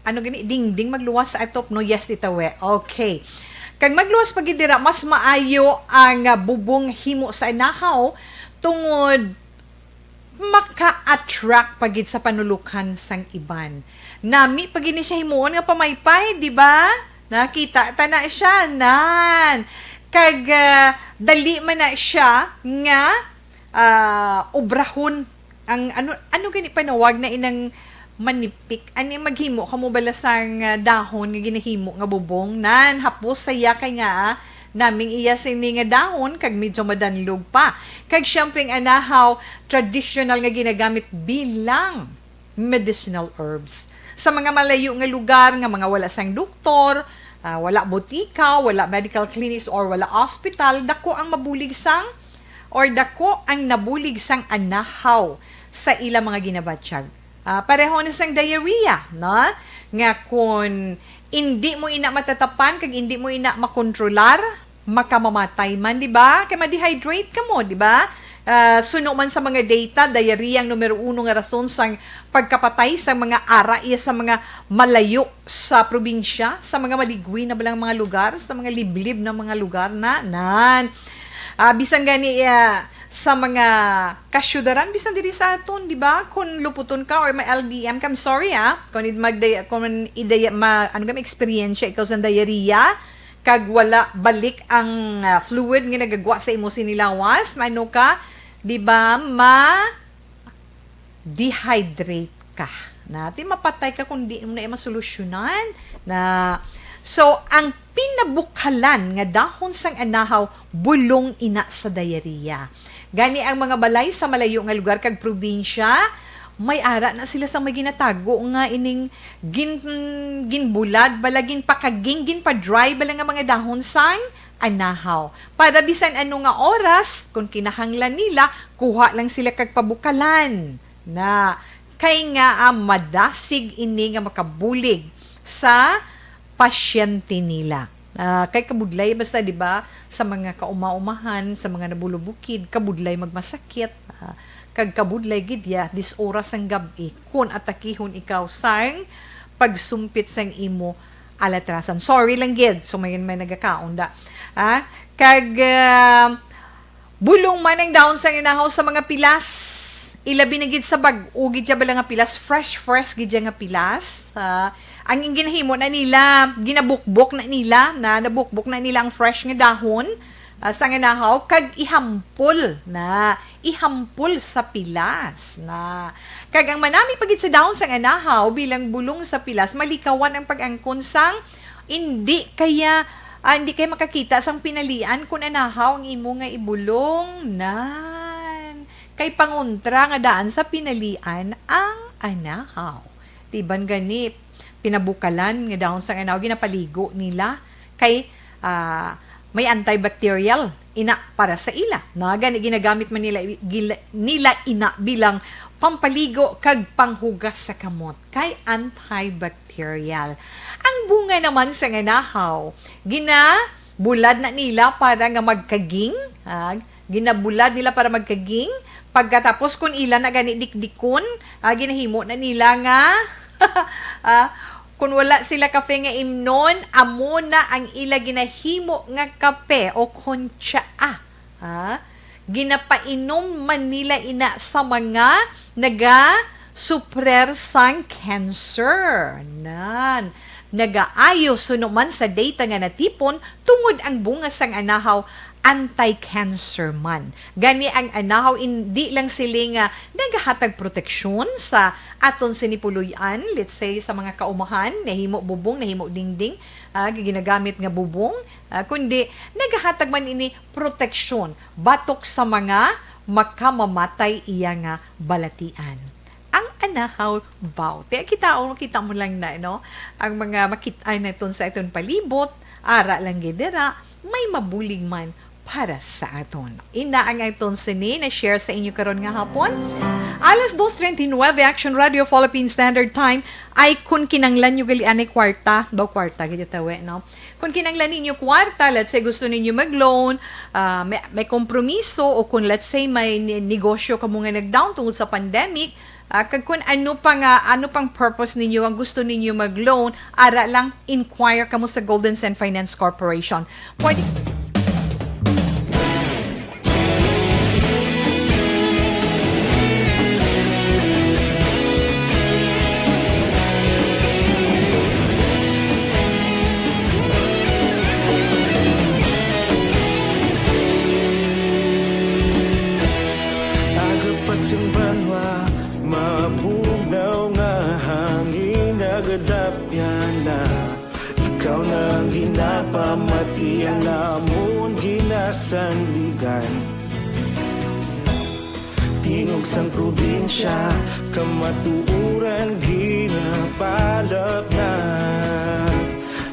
ano gani, dingding magluwas sa atop, no? Yes, Tita We. Okay. Kag magluwas pa gid dira, mas maayo ang, ah, bubong himo sa anahaw tungod maka-attract pa gid sa panulukan sang iban. Nami pa gid ni siya himuon nga pamaypay, di ba? Nakita ta na siya, nan. Kag, ah, dali man na siya nga, ah, obrahon. Ang ano, ano gani panawag na inang manipik? Ani, maghimo kamo bala sang, ah, dahon nga ginahimo nga bubong? Nan, hapos saya kay nga, ah, naming iya sini nga dahon kag medyo madanlog pa. Kag siyempre ang anahaw, tradisyonal nga ginagamit bilang medicinal herbs. Sa mga malayo nga lugar nga mga wala sang doktor, ah, wala botika, wala medical clinics, or wala hospital, dako ang mabulig sang, or dako ang nabulig sang anahaw sa ila mga ginabatyag. Ah, pareho ni sang diarrhea, no? Nga kun indi mo ina matatapan kag indi mo ina makontrolar, makamamatay man, di ba? Kay ma-dehydrate ka mo, di ba? Ah, suno man sa mga data, diarrhea ang numero uno nga rason sang pagkapatay sa mga ara iya sa mga malayo sa probinsya, sa mga maligwi na balang mga lugar, sa mga liblib na mga lugar na, nan. Ah, bisan gani, ah, sa mga kasyudaran, bisan diri sa aton, di ba? Kung luputon ka or may L B M ka, I'm sorry, ah. Kung id-, magday-, kung idaya-, ma-, ano ka, ma-experience ikaw sa diarrhea, kag wala balik ang, ah, fluid nga nagagwa sa imo sinilawas, maano ka, di ba, ma-dehydrate ka. Na, ti mapatay ka kung di mo na masolusyonan. Na, so, ang pinabukalan nga dahon sang anahaw, bulong ina sa diarrhea. Gani ang mga balay sa malayo nga lugar kag probinsya, may ara na sila sa may ginatago nga ining gin-, ginbulad, bala ginpakaging, ginpa-dry, bala nga mga dahon sang anahaw. Para bisan ano nga oras, kung kinahanglan nila, kuha lang sila kag pabukalan na kay nga, ah, madasig ini nga makabulig sa pasyente nila. Ah, kay kabudlay basta, di ba, sa mga kauma-umahan, sa mga nabulubukid, kabudlay magmasakit, ah, kag kabudlay gid ya, dis oras sang gab-i, kun atakihon ikaw sang pagsumpit sang imo alatrasan. Sorry lang gid, so may, may nagakaon da. Ah, kag, ah, bulong man ang dahon sang anahaw sa mga pilas. Ilabi na gid sa bag-o gid ya bala nga pilas, fresh, fresh gid ya nga pilas. Ah, Ang ginahimo na nila, ginabukbok na nila, na nabukbok na nila ang fresh nga dahon, ah, sang anahaw, kag ihampol na, ihampol sa pilas na. Kag ang manami pa gid sa dahon sang anahaw bilang bulong sa pilas, malikawan ang pag-angkon sang indi kaya, ah, indi kaya makakita sang pinalian kun anahaw ang imo nga ibulong. Nan. Kay pangontra nga daan sa pinalian ang anahaw. Tiban gani, pinabukalan nga dahon sang anahaw, ginapaligo nila kay, ah, may antibacterial ina para sa ila. Na gani ginagamit man nila, gila-, nila ina bilang pampaligo kag panghugas sa kamot kay antibacterial. Ang bunga naman sang anahaw, ginabulad na nila para nga magkaging, ah, ginabulad nila para magkaging. Pagkatapos, kung ila na gani dikdikon, ah, ginahimo na nila nga, ah, kung wala sila kape nga imnon, amo na ang ila ginahimo nga kape o kon tsaa. Ah, ginapainom man nila ina sa mga naga-suprer sang cancer. Nan, nagaayo suno man sa data nga natipon tungod ang bunga sang anahaw anti-cancer man. Gani ang anahaw indi lang sili nga nagahatag proteksyon sa aton sini puloy-an, let's say sa mga kaumahan, nahimo bubong, nahimo dingding, ah, ginagamit nga bubong, ah, kundi nagahatag man ini proteksyon batok sa mga makamamatay iya nga balatian. Ang anahaw bawte. Kita, oh, kita mo lang na, no? Ang mga makit-an naton sa aton palibot, ara lang gid dira, may mabulig man para sa aton. Ina ang aton sini na share sa inyo karon nga hapon. Alas dos treinta y nueve, Action Radio Philippine Standard Time. Ay, kung kinanglan nyo gali anay kwarta, daw kwarta, gid tawe, no? Kung kinanglan ninyo kwarta, let's say gusto ninyo mag-loan, ah, may, may kompromiso, o kung let's say may ni-, negosyo kamo nga nag-down tungod sa pandemic, ah, kag kung ano pa nga, ano pang purpose ninyo ang gusto ninyo mag-loan, ara lang, inquire kamo sa Golden Send Finance Corporation. Pwede Aga pa sing banwa, mabugnaw nga hangin nagadapyan na. Ikaw na ang ginapamati, ang amon ginasandigan. Tingog sang probinsya, kamatuoran ginapalapnat.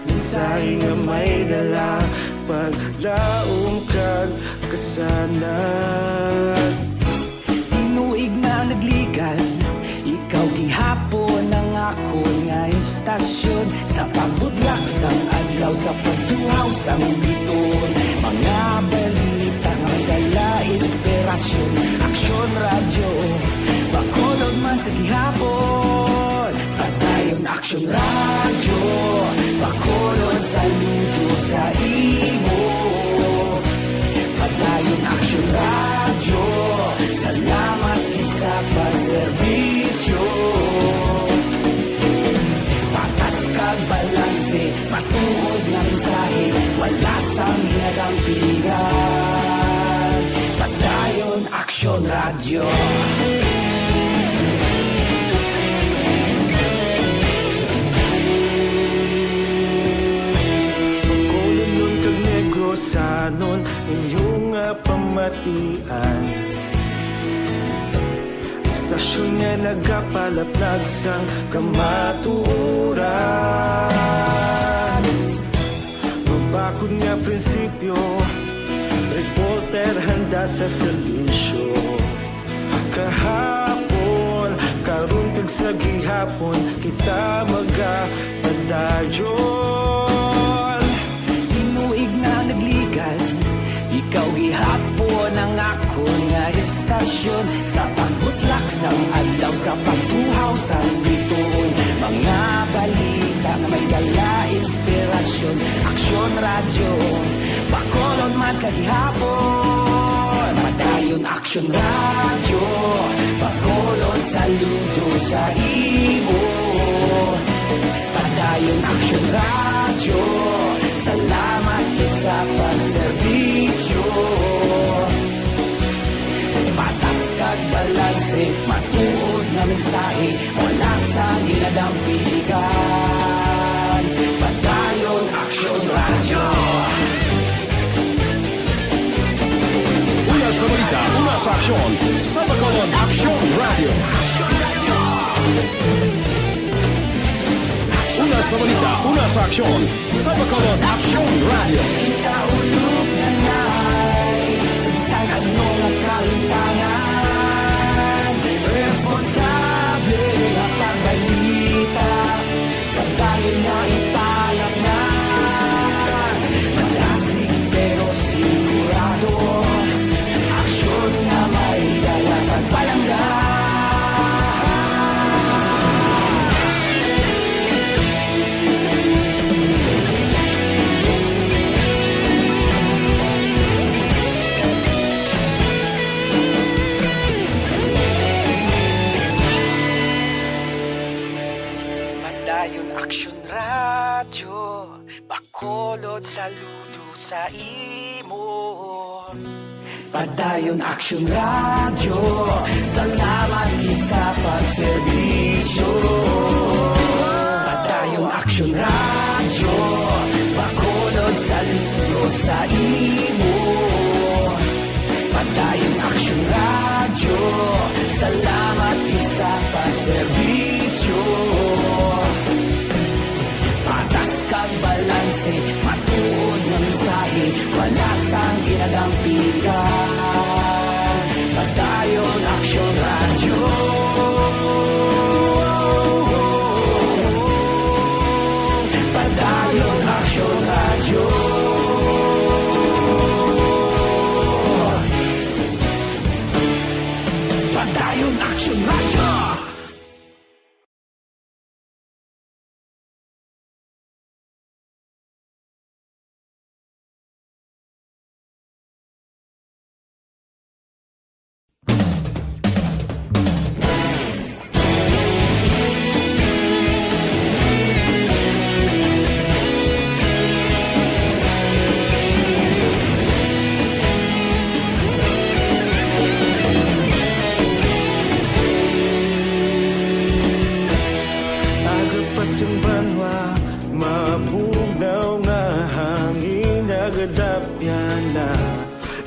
Mensahe nga may dala, paglaom kag kasanag. Tinuig na nagligan, ikaw gihapon ang akon nga istasyon. Sa pagbutlak sang adlaw, sa pagtuhaw sang biton, mga balita nga may dala inspirasyon. Aksyon Radyo, Bacolod man sa gihapon. Padayon Aksyon Radyo, Bacolod, saludo sa imo. Padayon Aksyon Radyo, salamat gid sa pagserbisyo. Patas kag balanse, matuod nga mensahe, wala sang ginadampigan. Padayon Aksyon Radyo. Bacolodnon kag Negrosanon, inyo nga pamatian. Istasyon nga nagapalaplag sang kamatuoran. Mabakod nga prinsipyo, reporter handa sa serbisyo. Kahapon, karon kag sa gihapon, kita magapadayon. Tinuig na nagligan, ikaw gihapon ang akon nga istasyon. Sa pagbutlak sang adlaw, sa pagtuhaw sang bituon, mga balita nga may dala inspirasyon. Aksyon Radyo, Bacolod man sa gihapon. Padayon Aksyon Radyo, Bacolod, saludo sa imo. Ayon Aksyon Radyo, salamat gid sa pagserbisyo. Patas kag balanse, matuod nga mensahe, wala sang ginadampigan. Padayon Aksyon Radyo. Una sa balita, una sa aksyon, sa Bacolod Aksyon Radyo. Una sa balita, una sa aksyon, sa Bacolod Aksyon Radyo. Kita ulog na nay, sa bisan ano nga kahimtangan, responsable nga pagbalita. Padayon nga ipalatnan, malasig pero sigurado, aksyon nga may dala kag palangga. Padayon Aksyon Radyo, Bacolod, saludo sa imo. Padayon Aksyon Radyo, salamat gid sa pagserbisyo. Padayon Aksyon Radyo, Bacolod, saludo sa imo. Padayon Aksyon Radyo, salamat gid sa pagserbisyo. Patas kag balanse, matuod nga mensahe, wala sang ginadampigan. Padayon Aksyon Radyo. Padayon Aksyon Radyo. Padayon Aksyon Radyo. Aga pa sang banwa, mabugnaw nga hangin nagadapyan na.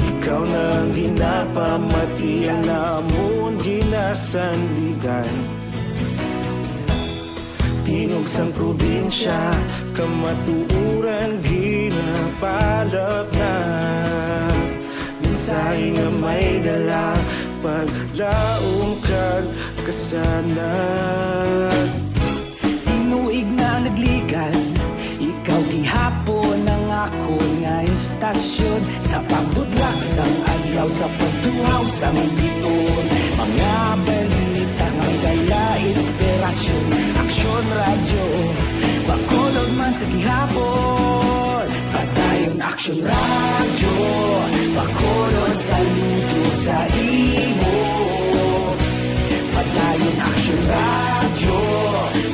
Ikaw na ang ginapamatian namon ginasandigan. Tingog sang probinsya, kamatuoran ginapalapnag. Mensahe nga may dala, paglaom kag kasanag. Tinuig na nagligad, ikaw gihapon ang akon nga istasyon. Sa pagbutlak sang adlaw, sa pagtuhaw sang bituon, mga balita nga may dala inspirasyon. Aksyon Radyo, Bacolod man sa gihapon. Padayon Aksyon Radyo, Bacolod, saludo sa imo. Padayon Aksyon Radyo,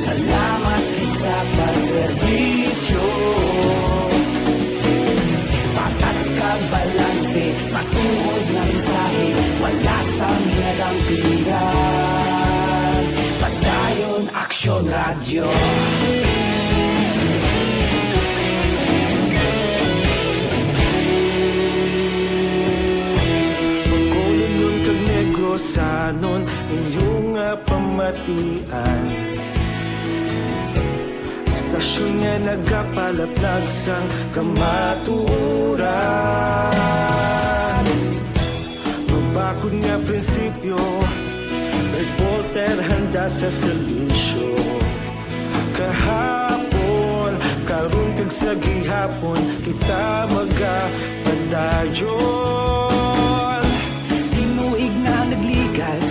salamat gid sa pagserbisyo. Patas kag balanse, matuod nga mensahe, wala sang ginadampigan. Padayon Aksyon Radyo. Bacolodnon kag Negrosanon, inyo nga pamatian. Istasyon nga nagapalaplag sang kamatuoran. Mabakod nga prinsipyo, reporter handa sa serbisyo. Kahapon, karon kag sa gihapon, kita magapadayon. Tinuig na nagligad,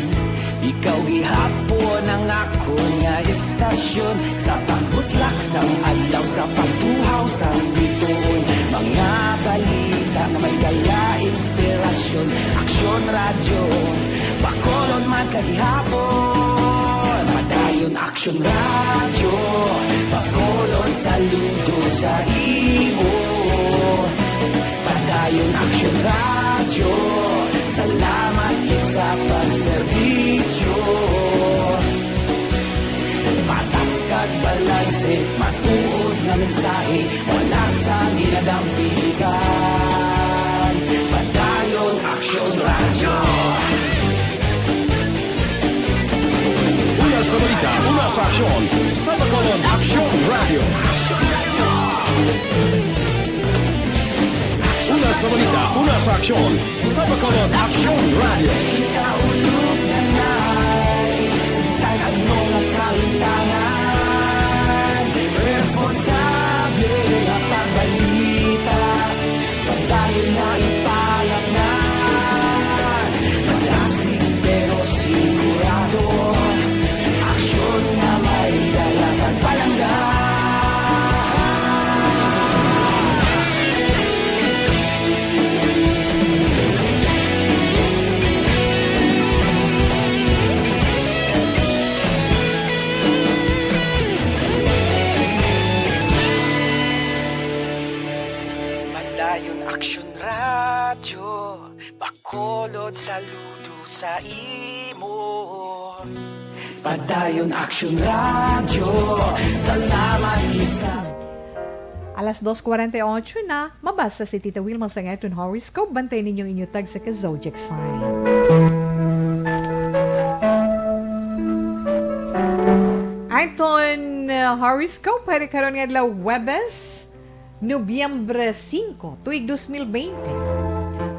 ikaw gihapon ang akon nga istasyon. Sa pagbutlak sang adlaw, sa pagtuhaw sang bituon, mga balita nga may dala inspirasyon. Aksyon Radyo, Bacolod man sa gihapon. Padayon Padayon Action Radio, Bacolod, saludo sa imo. Padayon Action Radio, salamat gid sa pagserbisyo. Patas kag balanse, matuod nga mensahe, wala sang ginadampigan. Padayon Action Radio. Una sa balita, una sa aksyon, sa Bacolod Action Radio. Una sa balita, una sa aksyon, sa Bacolod Action Radio. Ikaulog na na'y saysay ang mga kahintangan. Responsable nga pagbalita, padayon na ipalaknan. Malasig pero sigurado, aksyon nga may dala kag palangga. Padayon Action Radio, Bacolod, saludo sa imo. Padayon Action Radio, salamat gid sa Alas dos cuarenta y ocho na, mabasa si Tita Wilma sa aton horoscope. Bantay ninyo ang inyo tagsa ka zodiac sign. Aton, uh, horoscope para karon nga adlaw, Huwebes, Nobyembre singko, tuig dos mil bente.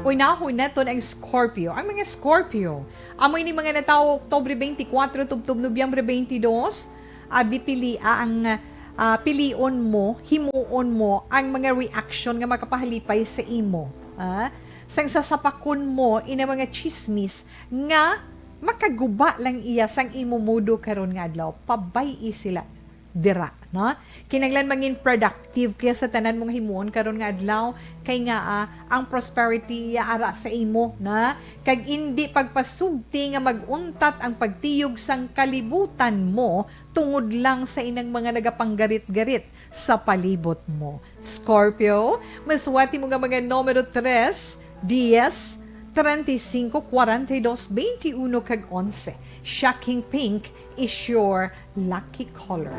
Unahon naton ang Scorpio. Ang mga Scorpio, amo ini mga natawo Oktubre twenty-four tubtob Nobyembre twenty-two, abi, pilia ang, ah, pilion mo, himuon mo ang mga reaction nga makapahalipay sa imo, ah, sang sasapakon mo ina mga chismis nga makaguba lang iya sang imo mudo karon nga adlaw. Pabay-i sila dira, no? Kinahanglan mangin productive kaya sa tanan mong himuon karon nga adlaw, kay nga, ah, ang prosperity iya ara sa imo, na kag indi pagpasugti nga mag-untat ang pagtiyog sang kalibutan mo tungod lang sa inang mga nagapanggarit-garit sa palibot mo. Scorpio, masuwati mo nga mga numero tres, dies, treinta y cinco, cuarenta y dos, veintiuno, kag onse. Shocking pink is your lucky color.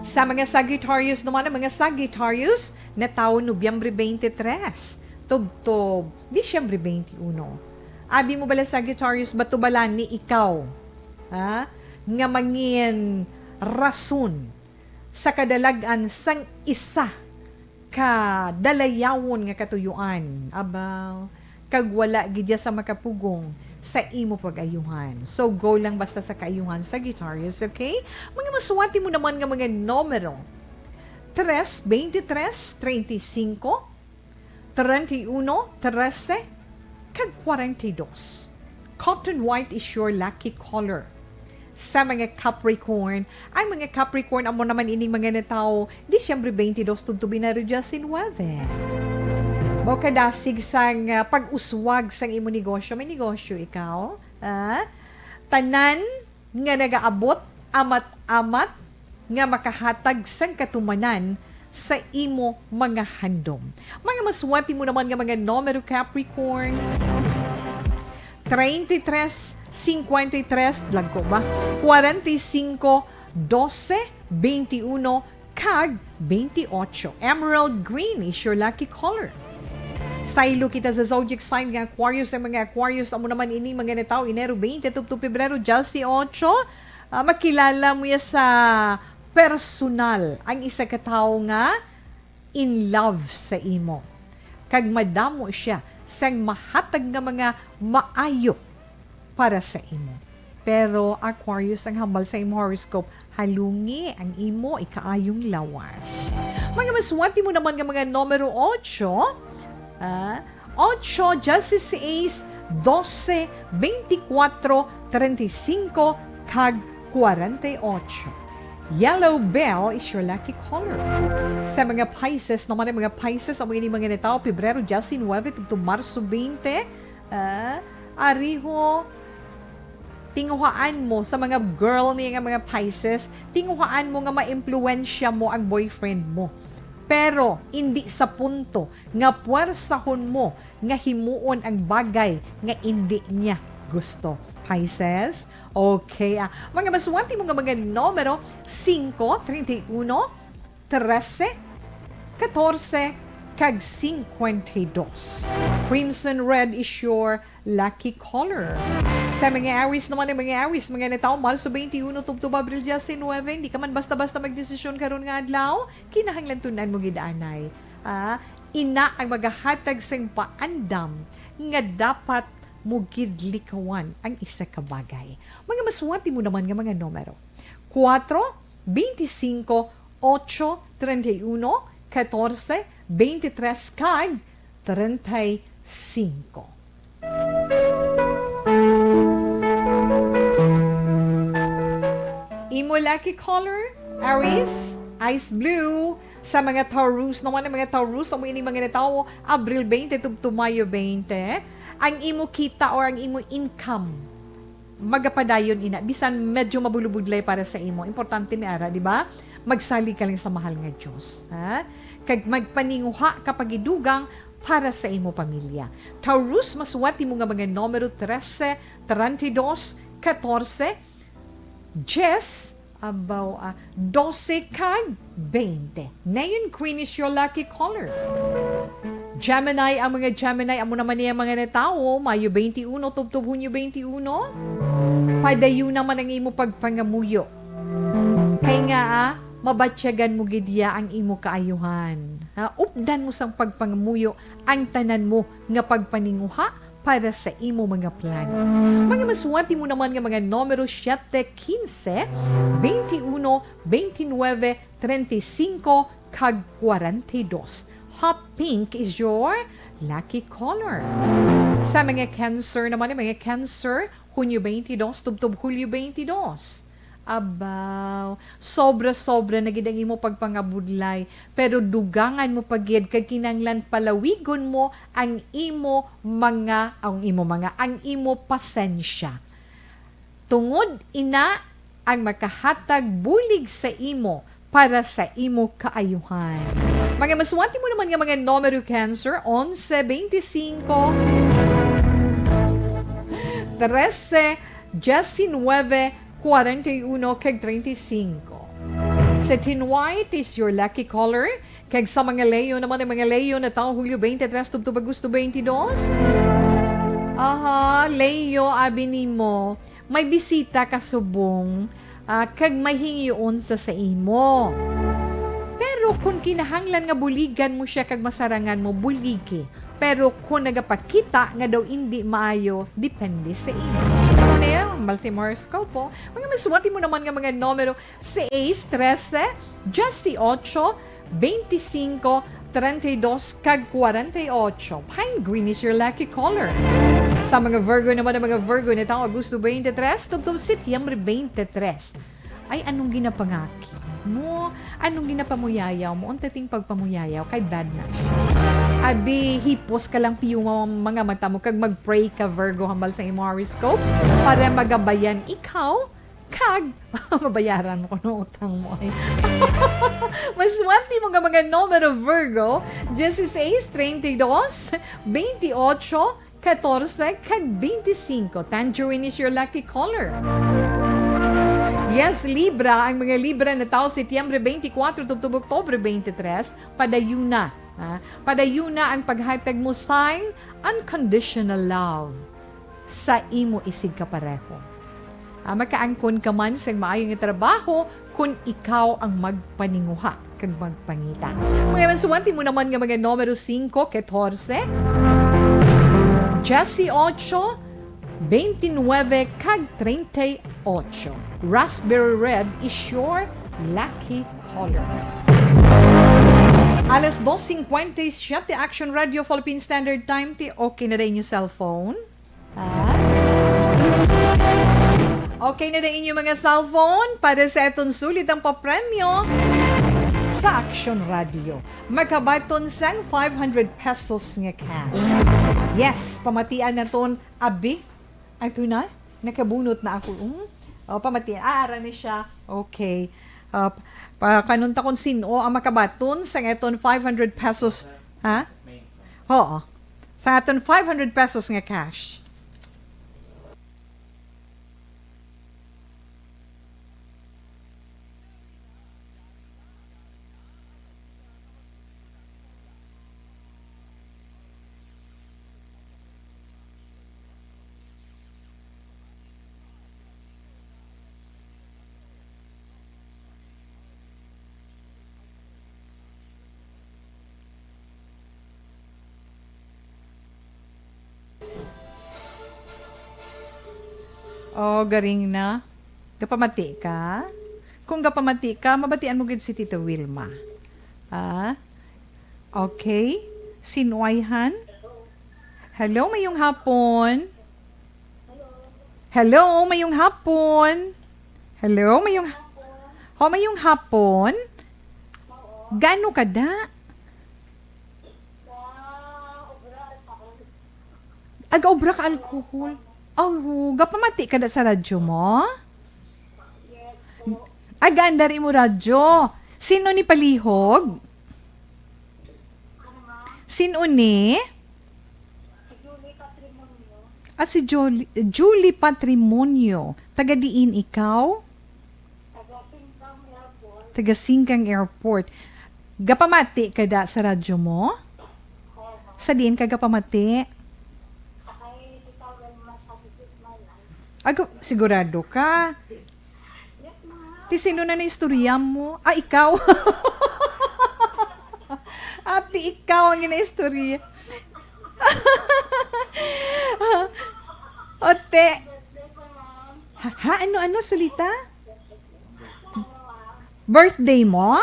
Sa mga Sagittarius naman, ang mga Sagittarius natawo Nobyembre twenty-three tubtob Disyembre twenty-one. Abi mo bala, Sagittarius, batubalan ni ikaw, ha, nga mangin rason sa kadalag-an sang isa ka dalayawon nga katuyuan. Abaw, kag wala gid ya sa makapugong sa imo pag-ayuhan. So, go lang basta sa kaayuhan, Sagittarius, okay? Mga masuwati mo naman nga mga numero, tres, veintitrés, treinta y cinco, treinta y uno, trece, kag cuarenta y dos. Cotton white is your lucky color. Sa mga Capricorn, ang mga Capricorn amo naman ining mga natawo Disyembre twenty-two tubtob Enero diecinuebe. Mo kadasig sang, ah, pag-uswag sang imo negosyo. May negosyo ikaw? Ah? Tanan nga nagaabot, amat-amat nga makahatag sang katumanan sa imo mga handom. Mga masuwati mo naman nga mga numero, Capricorn, treinta y tres, cincuenta y tres, lagko ba? Cuarenta y cinco, doce, veintiuno, kag veintiocho. Emerald green is your lucky color. Saylo kita sa zodiac sign nga Aquarius. Ang mga Aquarius, amo naman ini mga natawo Enero twenty tubtob Pebrero dieciocho. Ah, makilala mo ya sa personal ang isa ka tawo nga in love sa imo, kag madamo siya sang mahatag nga mga maayo para sa imo. Pero, Aquarius, ang hambal sa imo horoscope, halungi ang imo ikaayong lawas. Mga masuwati mo naman nga mga numero ocho, ah, ocho, dieciséis, doce, veinticuatro, treinta y cinco, kag cuarenta y ocho. Yellow bell is your lucky color. Sa mga Pisces naman, ang mga Pisces, amo ini mga natawo Pebrero diecinuebe tubtob Marso twenty, ah, ariho, Tinguhaan mo sa mga girl niya nga mga Pisces, tinguhaan mo nga maimpluwensya mo ang boyfriend mo. Pero indi sa punto nga puwersahon mo nga himuon ang bagay nga indi niya gusto. Pisces, okay, ah. Mga maswerte mo nga mga numero, singko, treinta y uno, trese, katorse, kag singkwenta y dos. Crimson red is your lucky color. Sa mga Aries naman, ang mga Aries, mga natawo Marso twenty-one tubtob Abril diecinuebe, hindi ka man basta-basta magdesisyon karon nga adlaw, kinahanglan tun-an mo gid anay. Ah, ina ang magahatag sang paandam nga dapat mo gid likawan ang isa ka bagay. Mga maswerte mo naman nga mga numero. Cuatro, veinticinco, ocho, treinta y uno, catorce, veintitrés, kag treinta y cinco. Imo lucky color, Aries, ice blue. Sa mga Taurus naman, ang mga Taurus, amo ini mga natawo, Abril twenty tubtob Mayo twenty, ang imo kita or ang imo income, magapadayon ina, bisan medyo mabulubudlay para sa imo. Importante mi ara, di ba? Magsalig ka lang sa mahal nga Dios, ha? Kag magpaninguha ka pagidugang para sa imo pamilya. Taurus, maswerte mo nga mga numero trese, treinta y dos, catorce, diyes, abaw, ah, dose kag twenty. Neon green is your lucky color. Gemini, ang mga Gemini, amo naman niya mga natawo, Mayo twenty-one tubtob Hunyo twenty-one. Padayon naman ang imo pagpangamuyo. Kay nga, ah, mabatyagan mo gid ya ang imo kaayuhan. Ha? Updan mo sang pagpangamuyo ang tanan mo nga pagpaninguha para sa imo mga plano. Mga maswerte mo naman nga mga numero siete, quince, veintiuno, veintinuebe, treinta y cinco, kag cuarenta y dos. Hot pink is your lucky color. Sa mga Cancer naman, ang mga Cancer, Hunyo twenty-two tubtob Hulyo twenty-two. Abaw, sobra-sobra na gid ang imo pagpangabudlay, pero dugangan mo pa gid kag kinahanglan palawigon mo ang imo mga, ang imo mga, ang imo pasensya. Tungod ina ang makahatag bulig sa imo para sa imo kaayuhan. Mga maswerte mo naman nga mga numero, Cancer, onse, veinticinco, trese, diecinuebe, cuarenta y uno, kag treinta y cinco. Satin white is your lucky color. Kag sa mga Leo naman, ang mga Leo natawo Hulyo twenty-three tubtob Agosto twenty-dos. Aha, Leo, abi nimo, may bisita ka subong, ah, kag may hingion sa sa imo. Pero kung kinahanglan nga buligan mo siya kag masarangan mo, buligi. Pero kung nagapakita nga daw indi maayo, depende sa imo. Ano na yan? Hambal sa imo horoscope, oh. Mga maswerte mo naman nga mga numero, seis, trese, dieciocho, veinticinco, treinta y dos, kag cuarenta y ocho. Pine green is your lucky color. Sa mga Virgo naman, ang mga Virgo natawo Agosto twenty-three tubtob Setyembre twenty-three. Ay, anong ginapangaki mo? Anong ginapamuyayaw mo? Unta ting pagpamuyayaw kay bad na siya. Abi, hipos ka lang piyuma ang mga mata mo kag mag-pray ka, Virgo, hambal sa imo horoscope, para magabayan ikaw kag mabayaran mo kuno utang mo, ay. Maswerte mo nga mga numero, Virgo, dieciséis, treinta y dos, veintiocho, catorce, kag veinticinco. Tangerine is your lucky color. Yes, Libra, ang mga Libra natawo Setyembre twenty-four tubtob Oktubre twenty-three, padayuna, ha? Padayuna ang paghatag mo sang unconditional love sa imo isigkapareho. Ah, makaangkon ka man sang maayo nga trabaho kon ikaw ang magpaninguha kag magpangita. Mga maswerte mo naman nga mga numero singko, katorse, diyesyocho, bente nuebe, kag treinta y ocho. Raspberry red is your lucky color. Alas dos cincuenta y siete, Action Radio Philippine Standard Time. Ti okay na da inyo cellphone? Ha? Okay na da inyo mga cellphone para sa aton sulit ang papremyo sa Action Radio. Magkabaton sang five hundred pesos nga cash. Yes, pamatian naton, abi, ato na? Nakabunot na ako. Hmm? O, pamati. Ah, ara ni siya. Okay. Ah, pa, kanunta kung sino ang makabaton sa aton five hundred pesos. Ha? Oo. Sa aton five hundred pesos nga cash. Oh, garing na. Gapamati ka? Kung gapamati ka, mabatian mo gid si Tita Wilma. Ah? Okay. Sinuayhan? Hello, mayong hapon. Hello, mayong hapon. Hello, mayong, ho, mayong hapon. Gano kada? Aga-obra ka alcohol. Oh, gapamati ka na sa radyo mo? Aga-andar imo radyo. Sino ni palihog? Sino ni? Ah, si Jolly, Julie Patrimonio. Taga diin ikaw? Taga Singkang Airport. Taga Singkang Airport. Gapamati ka da sa radyo mo? Oho. Sa diin ka gapamati? Sa kay Tita Wilma sa Bukidnon. Ago, sigurado ka? Yes, ma'am. Ti, sino na naistorya mo? Ah, ikaw. Ati, ikaw ang ginaistorya. Ote. Ha, ha? Ano, ano, Sulita? Birthday mo?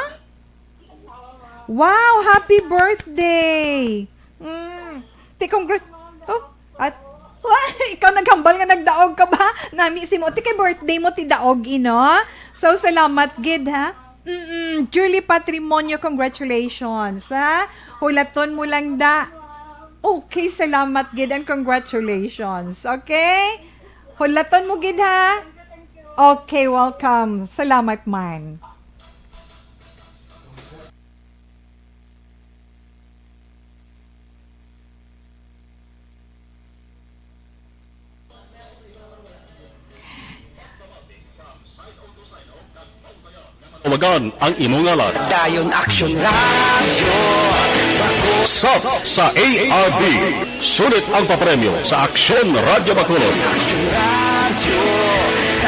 Wow, happy birthday! Mm. Ti, congrat-, oh, at, wa, ikaw naghambal nga nagdaog ka ba? Nami si mo. Ti, kay birthday mo, ti daog, ino? So, salamat gid, ha? Mm-mm. Julie Patrimonio, congratulations, ha? Hulaton mo lang da. Okay, salamat gid and congratulations. Okay? Hulaton mo gid, ha? Okay, welcome. Salamat man. Tawagan ang imo ngalan. Dayon Action Radio. Sub sa A R B. Sulit ang papremyo sa Aksyon Radyo Bacolod.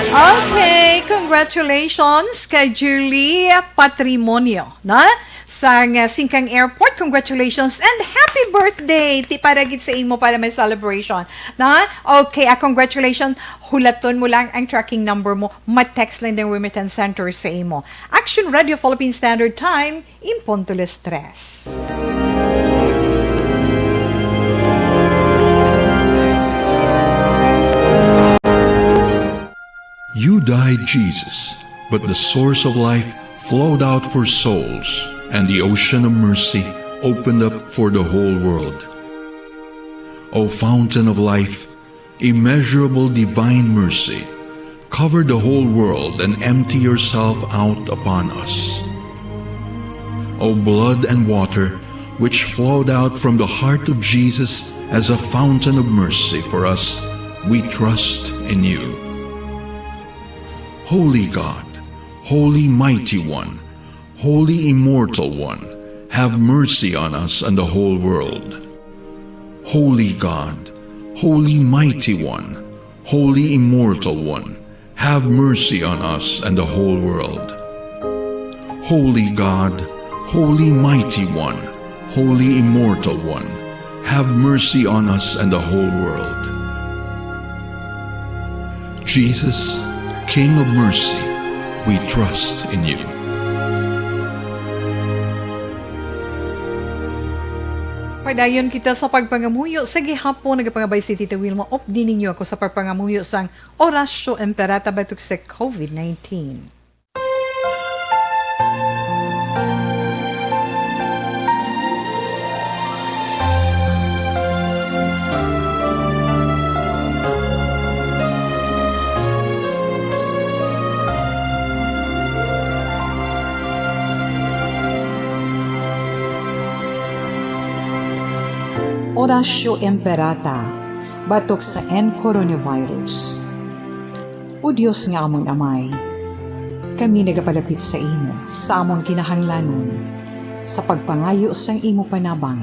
Okay, congratulations kay Julie Patrimonio, na? Sang, uh, Singkang Airport. Congratulations and happy birthday! Ti para gid sa imo para may celebration, na? Okay, ah, congratulations. Hulaton mo lang ang tracking number mo. Ma-text lang ang remittance center sa imo. Action Radio Philippine Standard Time, en punto las tres. You died, Jesus, but the source of life flowed out for souls, and the ocean of mercy opened up for the whole world. O fountain of life, immeasurable divine mercy, cover the whole world and empty yourself out upon us. O blood and water, which flowed out from the heart of Jesus as a fountain of mercy for us, we trust in you. Holy God, Holy Mighty One, Holy Immortal One, have mercy on us and the whole world. Holy God, Holy Mighty One, Holy Immortal One, have mercy on us and the whole world. Holy God, Holy Mighty One, Holy Immortal One, have mercy on us and the whole world. Jesus, King of Mercy, we trust in you. Padayon kita sa pagpangamuyo sa gihapon. Nagapangabay si Tita Wilma. Updi ninyo ako sa pagpangamuyo sang Orasyo Imperata batok sa COVID nineteen. Oratio Imperata batok sa N coronavirus. O Dios nga amon Amay, kami nagapalapit sa imo sa amon kinahanglanon sa pagpangayo sang imo panabang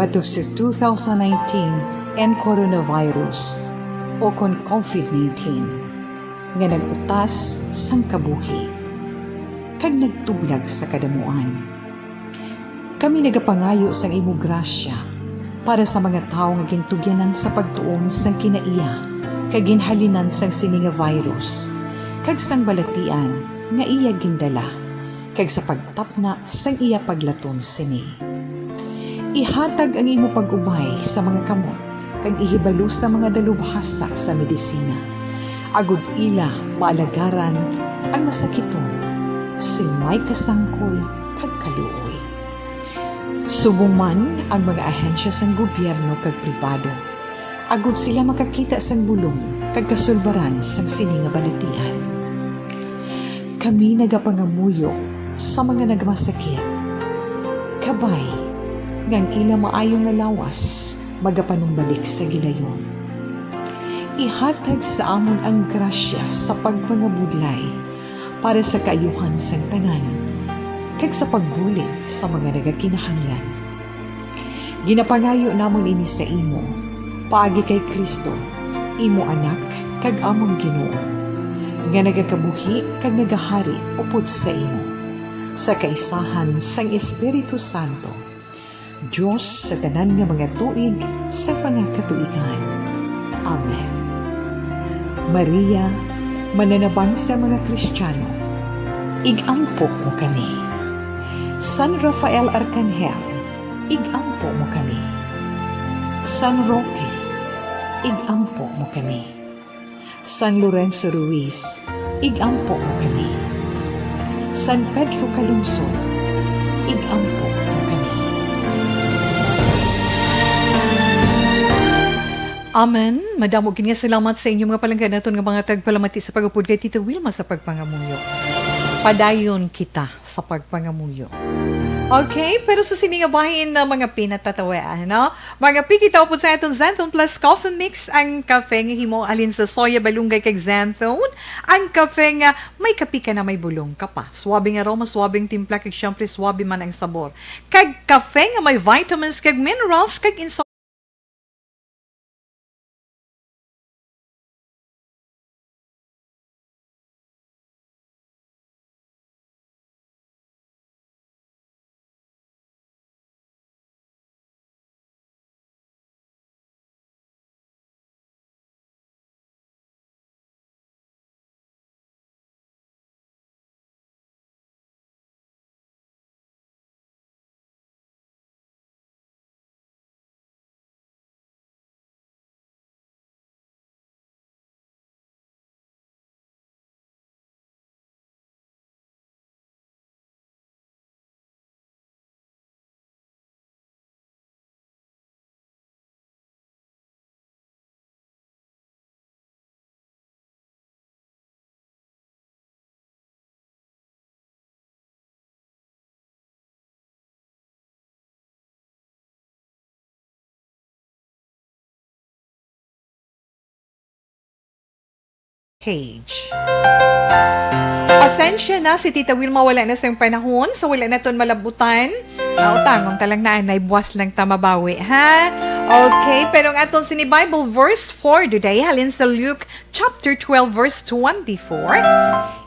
batok sa two thousand nineteen N coronavirus o kon COVID nineteen nga nag-utas sang kabuhi kag nagtublag sa kadamuan. Kami nagapangayo sang imo grasya para sa mga tawo nga gintugyanan sa pagtuon sang kinaiya kag ginhalinan sang sini nga virus kag sang balatian nga iya gindala kag sa pagtapna sang iya paglaton sini. Ihatag ang imo pag-ubay sa mga kamot kag ihibalo sa mga dalubhasa sa medisina, agod ila maalagaran ang masakiton sing may kasangkol kag kaluoy. Subong man ang mga ahensya sang gobyerno kag pribado, agod sila makakita sang bulong kag kasulbaran sang sini nga balatian. Kami nagapangamuyo sa mga nagmasakit, kabay nga ang ila maayo nga lawas magapanumbalik sa gilayon. Ihatag sa amon ang grasya sa pagpangabudlay para sa kaayuhan sang tanan, kag sa pagbulig sa mga nagakinahanglan. Ginapangayo namon ini sa imo, paagi kay Cristo, imo Anak, kag amon Ginoo, nga nagakabuhi kag nagahari upod sa imo, sa kaisahan sang Espiritu Santo, Dios sa tanan nga mga tuig sa mga katuigan. Amen. Maria, mananabang sa mga Kristiyano, ig-ampo mo kami. San Rafael Arkanghel, ig-ampo mo kami. San Roque, ig-ampo mo kami. San Lorenzo Ruiz, ig-ampo mo kami. San Pedro Calungsod, ig-ampo mo kami. Amen. Madamo gid nga salamat sa inyo, mga palangga naton nga mga tagpalamati sa pag-upod kay Tita Wilma sa pagpangamuyo. Padayon kita sa pagpangamuyo. Okay, pero sa sini nga bahin na mga pinatatawa, ano? Mga piki, taupod sa aton Xanthone Plus Coffee Mix, ang kape nga himo halin sa soya, balunggay, kag xanthone. Ang kape nga may kape ka na, may bulong ka pa. Suabe nga aroma, suabing timpla, kag siyempre suabe man ang sabor. Kag kape nga may vitamins kag minerals, kag insa Page. Pasensya na si Tita Wilma, wala na sang panahon, so wala naton malabutan. Ah, utangon ta lang na, anay, buwas lang ta mabawi, ha? Okay, pero ang aton sini Bible verse for today, halin sa Luke chapter twelve, verse twenty-four,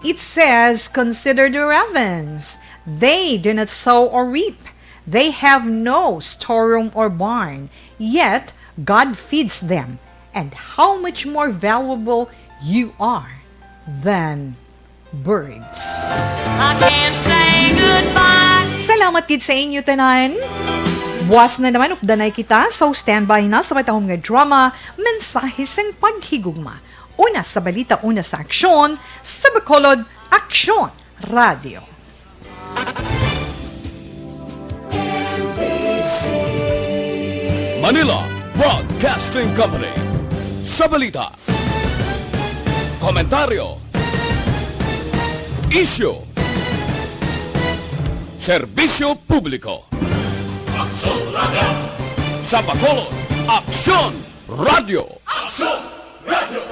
it says, "Consider the ravens. They do not sow or reap. They have no storeroom or barn, yet God feeds them. And how much more valuable you are than birds." I can't say goodbye. Salamat gid sa inyo tanan. Buwas na naman, updanay kita. So, standby na sa matahom nga drama, Mensahe sang Paghigugma. Una sa balita, una sa aksyon, sa Bacolod Aksyon Radio. Manila Broadcasting Company. Sa balita, komentaryo, isyu, serbisyo publiko. Aksyon Radio. Sa Bacolod, Aksyon Radio.